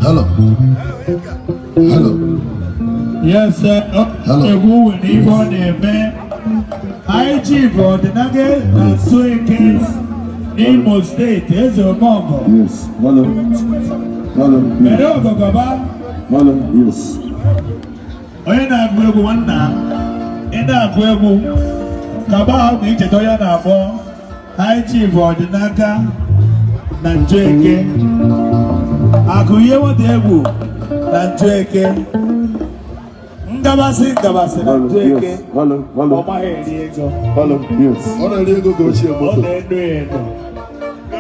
hello, hello. Yes, sir. Hello. Egwu nwere ife ọ na-eme. Anyị chief ọdịnaga na Nsoeke n'Imo Steeti, Eze Omeọgọ. Yes. Hello. Hello. Kedu ọgọgọba? Hello. Yes. Onye na-agụ egwu nwanna, ị na-agụ egwu, kaba ahụ ma icheta onye na-akpọ High Chief ọdịnaka na Njoeke. Akụ ihe nwata egwu na Njoeke. Ngabasị ngabasị na Hello. Njoeke. Yes. Hello. Ọ Hello. maghị eri ego. Hello. Yes. Ọ na-eri ego ka ochie Ọ moto. na-enu enu.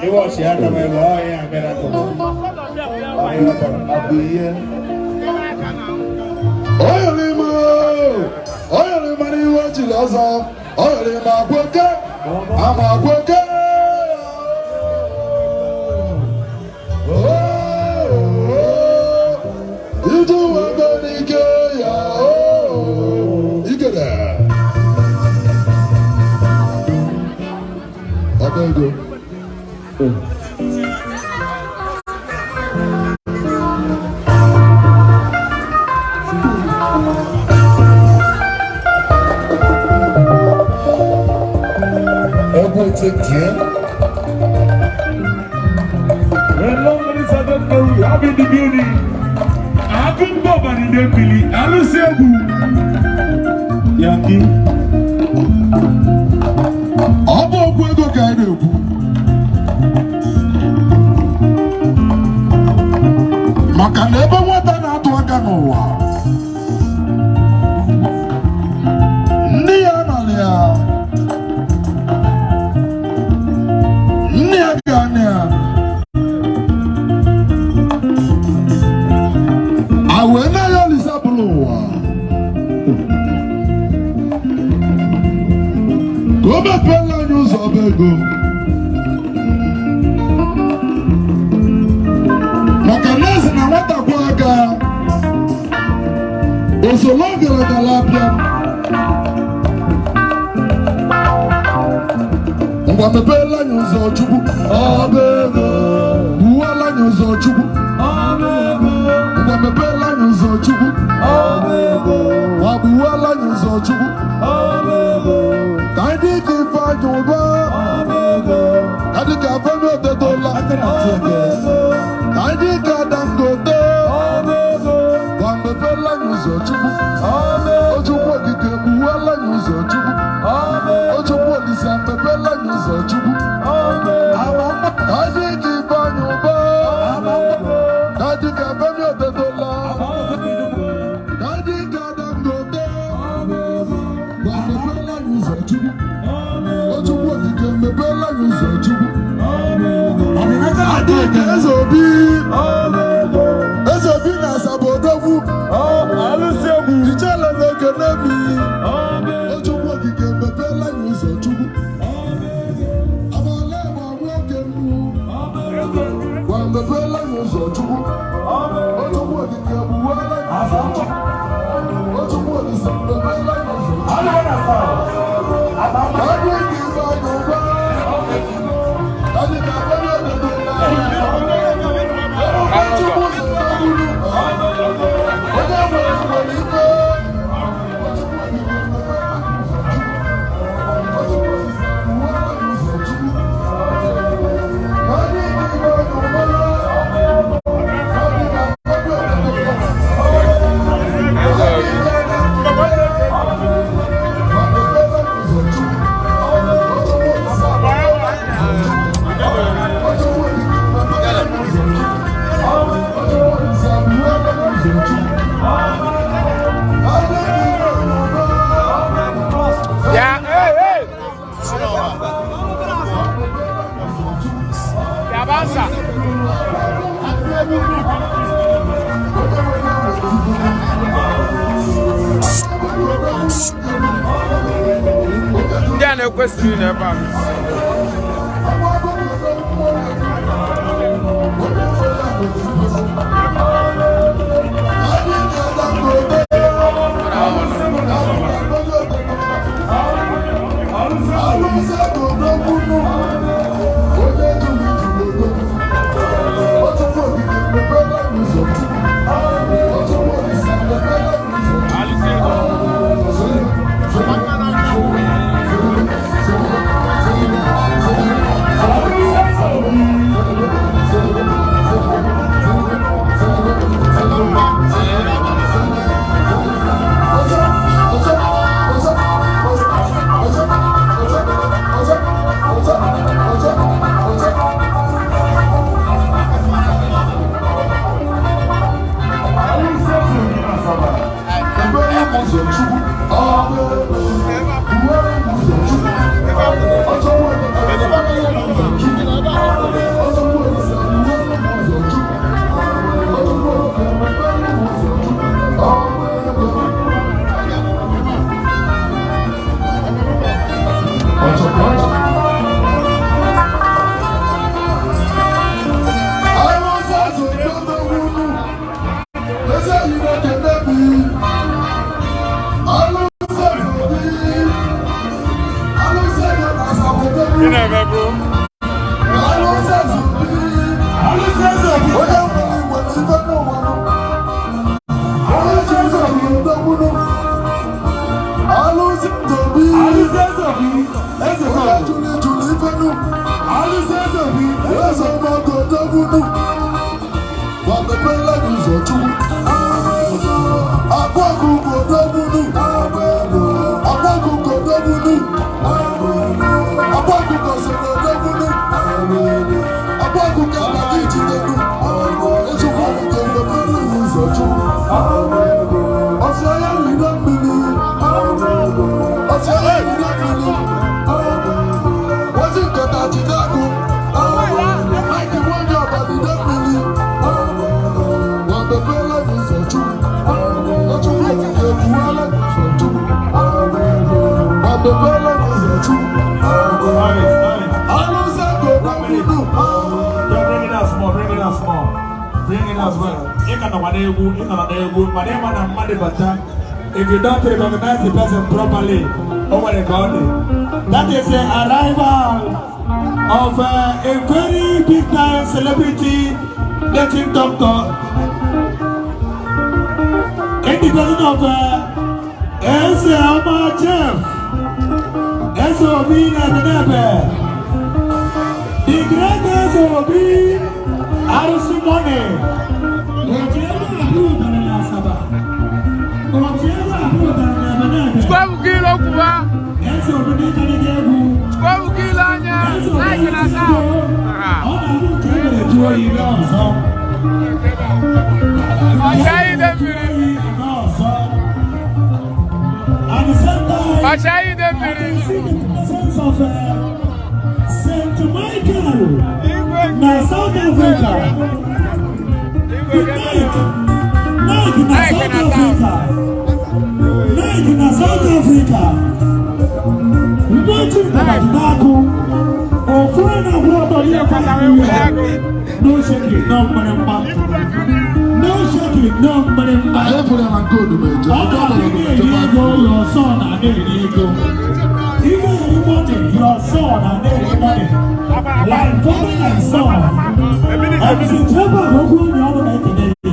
Ịwọchi aka m ebe ọ ya miracle. Ọ ya kpọrọ. Abụ ihe. Onye n'ime. chiri ọzọ ọ rịrị ma gwoke ama gwoke. Iju wego n'ike ya ikele ọba ego. Egwu tie. Hello, ladies and gentlemen, we have in the building. Akungbo Banidembili, Alusegun. Yankee. Ọ bụ okwu ego ka anyị na-ekwu. Maka na ebe nwata na-atụ aka n'ụwa, nne ya nọrọ ya, nne ya ga-anị ya. A wee na ya Olise bụrụ ụwa. Ka o mepeela anyị ụzọ ọba ego. Maka na eze na nwata kwa aka osolo gara apịa. Ngwa mepeela anyị ụzọ Chukwu ọba ego. Buwala anyị ụzọ Chukwu. Ngwa mepeela anyị ụzọ Chukwu. Ngwa buwala anyị ụzọ Chukwu. Ka anyị dị ka Ifeanyị Ụba. Ka dị ka Femi Otedola. Ka anyị dị ka Dangote. Ngwa mepeela anyị ụzọ Chukwu. Ojukwu okike buwala anyị ụzọ Chukwu. Ojukwu Olise mepeela anyị ụzọ Chukwu. Ka anyị dị ka Ifeanyị Ụba. Ka anyị dị ka Femi Otedola. Ka anyị dị ka Dangote. Ngwa mepeela anyị ụzọ Chukwu. Ojukwu okike mepeela anyị ụzọ Chukwu. Adịka Eze Obi. Eze Obi na Asaba Odogwu. Ichele na-ekene mi. Ojukwu okike mepeela anyị ụzọ Chukwu. Amala bụ nwoke mbụ. Gwa mepeela anyị ụzọ Chukwu. Ojukwu okike gbuwela anyị ụzọ Chukwu. Ojukwu Olise mepeela anyị ụzọ Chukwu. Adịka Ifeanyị Ụba. Adịka Femi Otedola. Chukwu zụta uru. Onye nwere nwere ike. Ojukwu okike mepeela anyị ụzọ Chukwu. Ojukwu Olise gbuwela anyị ụzọ Chukwu. Adịka Ifeanyị Ụba. Adịka Femi Otedola. Yeah, hey, hey. Ya avanza. Ndị a na-ekwesịrị n'ebe a. As well. Ị ka nọkwa n'egwu, ị nọrọ n'egwu, mana ịma na mmadụ bata, if you don't recognize the person properly, o nwere ka ọ dị. That is the arrival of a very big time celebrity native doctor in the person of Eze Oma Jeff Eze Obi Nebenebe, the great Eze Obi Arụsị Money. Otu ebe abụọ dara na Asaba, otu ebe abụọ dara na Ebenebe. Chukwu kwuba. Eze Obi n'ịkarịga egwu. Chukwu ile anya. Eze Obi Like na sound. ọ na-abụ nke e mere jụọ oyi mee ọzọ. Ọcha ide mmiri. Mee ọzọ. At the same time, Ọcha ide I mmiri. can see the presence of St. Michael Igwe. Na South Africa. The Nike, Nike na Nike South na South. Africa. Nike na South Africa. Mgbe n'akụ, ofu na-akwụ ọtọ ihe kwara. No shaking, no mgbịrịmgba. No shaking, no mgbịrịmgba. Anyị fụrụ ya na nke Odumeje. Ọ ga-abụ ị na-eri ego, your son na na-eri ego. Ị na-eri money, your son na na-eri money. Like father and son. MC Jebag okwu onye ọnụ na-ekele gị.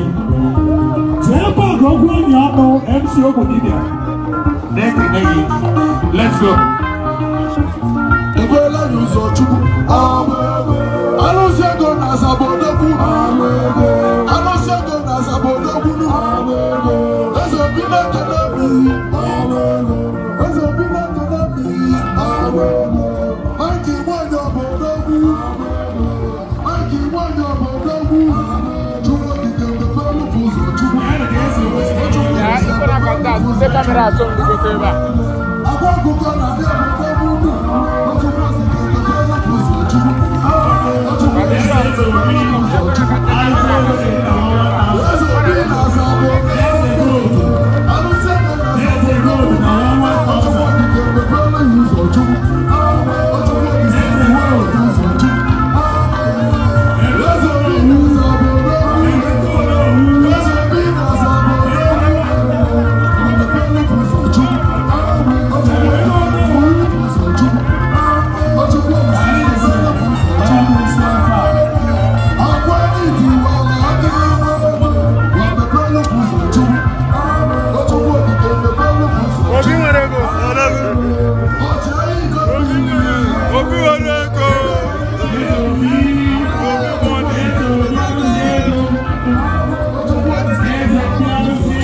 Jebag okwu onye ọnụ, MC Ogbodibia na-ekele gị. Let's go. Ekwela ya ụzọ Chukwu. Alụsị ego na Asaba odogwu. Alụsị ego na Asaba odogwu. Eze Obi na-ekele mi. Eze Obi na-ekele mi. Mike Nwanyị bụ odogwu. Mike Nwanyị bụ odogwu. Chukwu okike mepere ụzọ Chukwu. Ya ikwe na contact. Ndị camera asọ mgbugote ebe a. Agwa ọkụkọ na ndị obodo ugwu. Chukwu okike mepere ụzọ Chukwu. Chukwu okike mepere ụzọ Chukwu. Eze Obi na Asaba odogwu. Alụsị ego na Asaba odogwu. Chukwu okike mepere ụzọ Chukwu. Chukwu okike mepere ụzọ Chukwu. Eze Obi na Asaba odogwu. Eze Obi na Asaba odogwu. Mepere ụzọ Chukwu. Chukwu okike ụzọ Chukwu. Chukwu okike mepere ụzọ Chukwu. Akwa iti wala aka. Wa mepere ụzọ Chukwu. Chukwu okike mepere ụzọ Obi nwere ego. Ọchịagha iko mmiri. Obi nwere ego. Obi money. Chukwu okike mepere ụzọ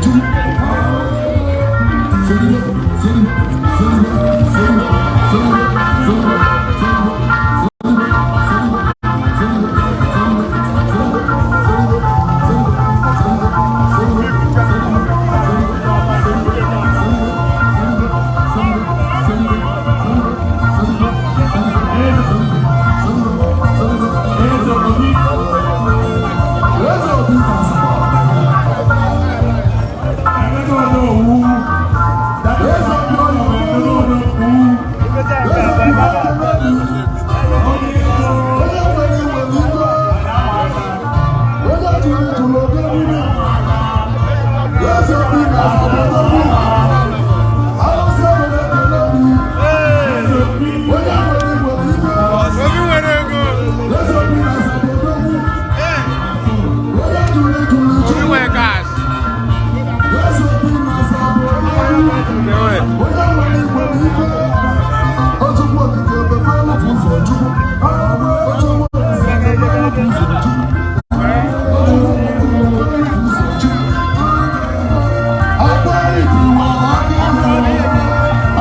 Chukwu. Seribe, seribe, seribe, seribe, seribe, seribe, seribe, seribe, seribe, seribe, seribe, seribe, seribe, seribe, seribe, Eze Obi. Eze Obi na Asaba. Emeka Onowu. That is Eze Obi Onowu. Eze Obi na-ekele gị. Onye nwere nwere ike. Onye jụrụ jụrụ oge mmiri. Eze Obi na Asaba odogwu. Alụsị ego na-ekele gị. Onye nwere nwere ike. Obi nwere ego. Eze Obi na Asaba odogwu. Onye jụrụ jụrụ Obi jụrụ. nwere cash. Eze Obi na Asaba odogwu. Onye nwere nwere ike. Ojukwu okike mepere ụzọ Chukwu. Ojukwu okike mepere ụzọ Chukwu. Ojukwu okike mepere ụzọ Chukwu. Akwa iti wara aka.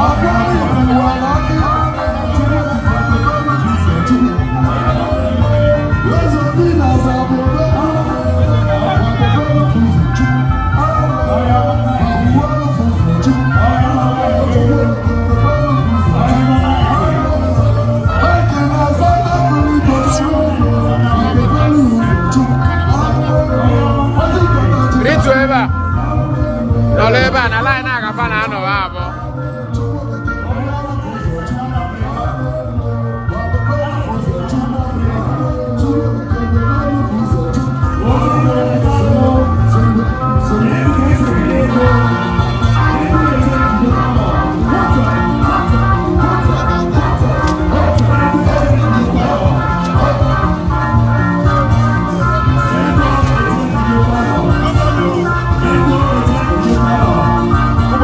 Akwa iti wara aka. Chukwu okike mepere ụzọ Chukwu. Eze Obi na Asaba odogwu. Mepere ụzọ Chukwu. Mepere ụzọ Chukwu. Ojukwu okike mepere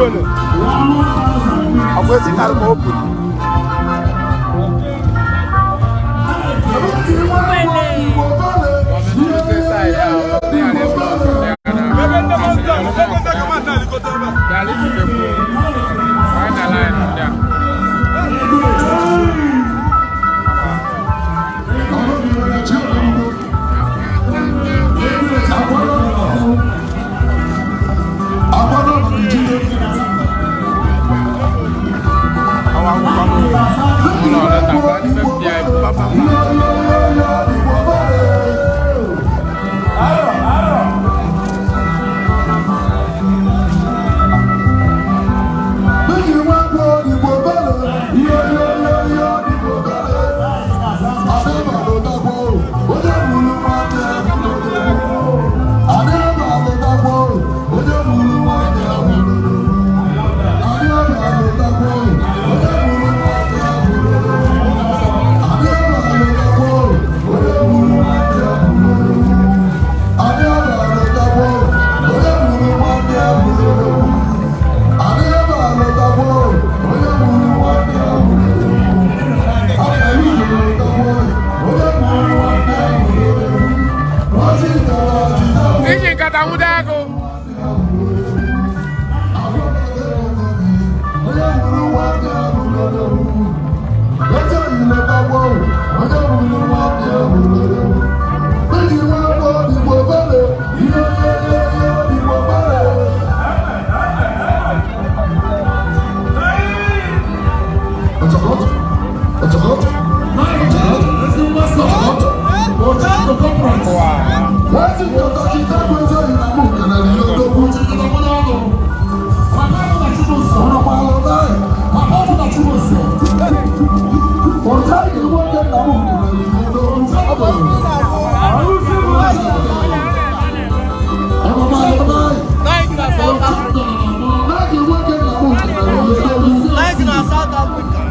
Ogbene. Ọkwa esi karị ma open. Iji nkata nwụde agụ. Nike na South Africa.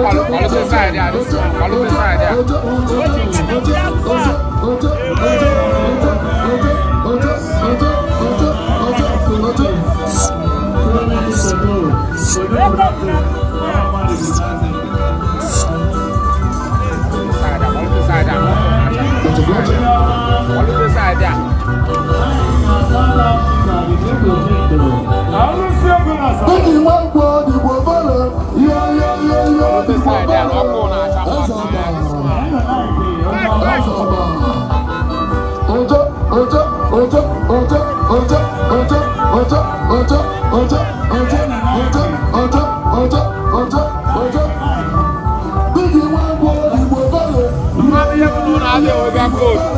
Kwalute side ya, kwalute side ya. Kwalute side ya, kwalute side ya. Kwalute side ya, na ọkụ na-acha mmadụ n'anya. Unu adịghị oge kootu.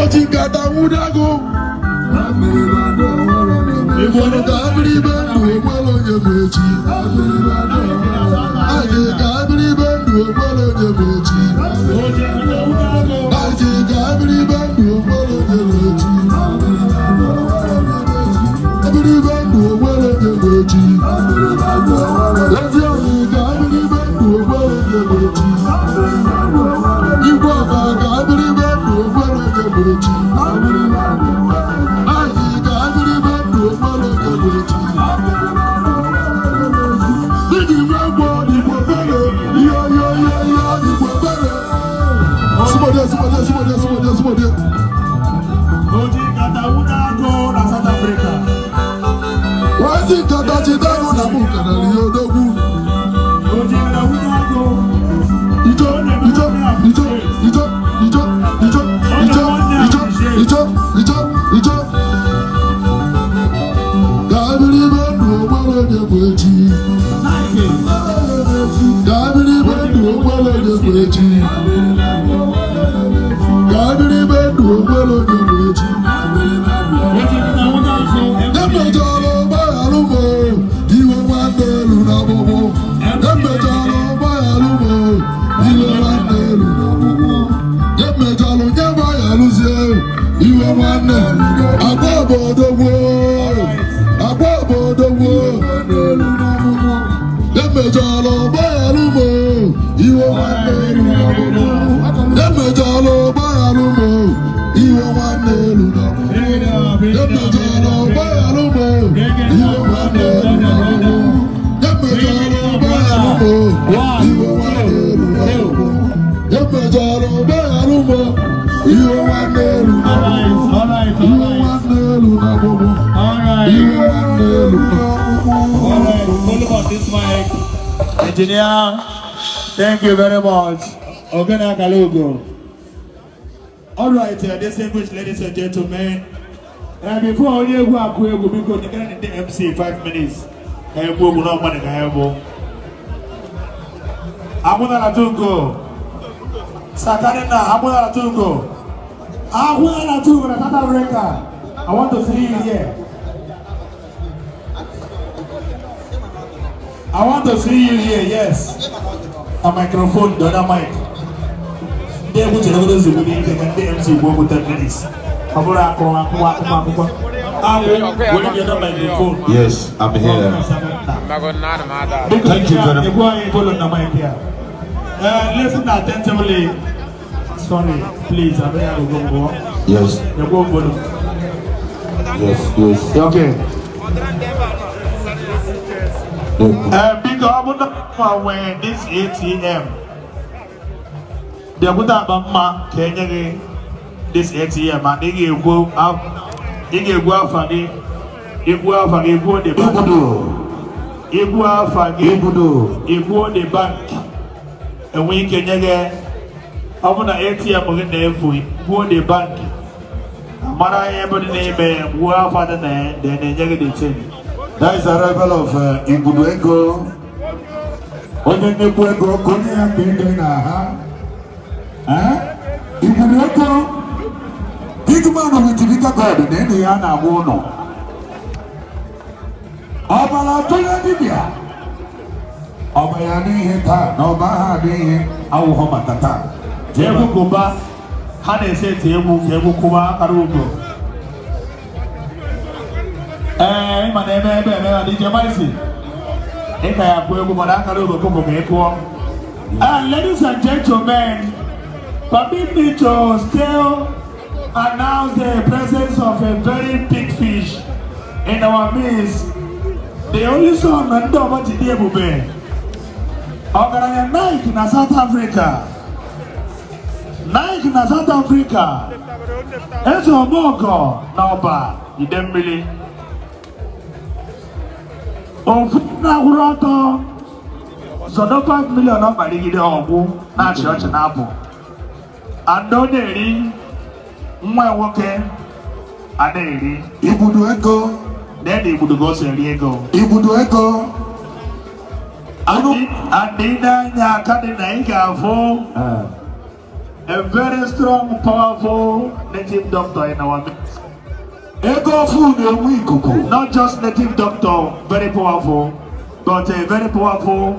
Oji nkata nwụdago. Igbo ka abịrịbe ndụ. Ka biri ibe ndụ onwere onye bụ echi. Ka biri ibe ndụ onwere onye bụ echi. Emejọrọ ụgbọghara ụmụ iwe nwanne elu na ọgbụgbụ. Emejọrọ ụgbọghara ụmụ iwe nwanne elu na ọgbụgbụ. Emejọrọ nye gbagharụzie iwe nwanne. Agwa obodo gboo. Agwa obodo gboo. Emejọrọ ụgbọghara ụmụ iwe nwanne elu na ọgbụgbụ. Emejọrọ ụgbọghara ụmụ iwe nwanne elu na ọgbụgbụ. Emejọrọ ụgbọghara ụmụ iwe nwanne elu na ọgbụgbụ. Emejọrọ ụgbọghara ụmụ iwe nwanne elu na ọgbụgbụ. Emejọrọ ụgbọghara ụmụ iwe nwanne elu na ọgbụgbụ. All right, Iwe all right, nwanne elu na ọgbụgbụ. all right. Iwe nwanne elu na ọgbụgbụ. All right, volume on this mic. Engineer, thank you very much. Ogena Kalugo. All right, distinguished ladies and gentlemen. Before onye egwu akụ egwu, biko nyekere ndị MC 5 minutes. Ka egwu egwu na ọgbani ka ya bụ. Akwụnara Tungo. Sakarina, Akwụnara Tungo. Akwụnara Tungo na South Africa. I want to see you here. I want to see you here, yes. A microphone, the other mic. Ndị egwu chere obodo ozugbo n'ike ka ndị MC gbuo okwu 10 minutes. Ọ bụrụ akụ akwụkwọ akwụkwọ akwụkwọ. Akwụ, were the other microphone. Yes, I'm here. Biko, Thank you very much. Egwu anyị bolo na mic here. Listen attentively. Sorry, please, I'm here to go more. Yes, Egwu bolo. yes. Okay. Biko, ọ bụrụ na nwee this ATM, bịakwute akpa mma ka enye gị this ATM and ị ga-ekwu afa gị, ikwu afa gị, ikwuo the bank, ikwu afa gị, ikwuo the bank, enwe ike nye gị. Ọ bụ na ATM gị na-efu, kwuo the bank, mara ihe ebe dị n'ime, gwuo afa dị na ya, then enye gị the thing. That is the arrival of Igbudu Ego. Onye nnukwu ego ka onye ya ka ede na ha. Eh? Igbudu Ego. Big man with bigger God na enyi ya na-agwa ụlọ. Ọbara tụnye dibịa. Ọba ya n'ihe taa na ọba ha adịghị awụghọ maka taa. Egwu kụba, ha na-ese eti egwu ka egwu kụba akara ugo. Ee, ịma na eme ebe eme na DJ Maisi. Ị ka ya kụọ egwu mana akara ugo kụpụ ka ị kụọ. And ladies and gentlemen, permit me to still announce the presence of a very big fish in our midst. The only son na ndị ọgbọ jide ebube. Ọgaranya Nike na South Africa. Nike na South Africa. Eze Omogo na Ọba Idemmili. Ofu na-akwụrụ ọtọ zọdọ 5 million ọ kparigide ọgwụ na-achị ọchị na-apụ. Ada ọ na-eri nwa ya nwoke a na-eri. Igbudu Ego. Na Igbudu ka o si eri ego. Igbudu Ego. Adị n'anya aka dị na ị ga-afụ a very strong, powerful native doctor in our midst. Ego ofu na-enwe ikuku. Not just native doctor, very powerful, but a very powerful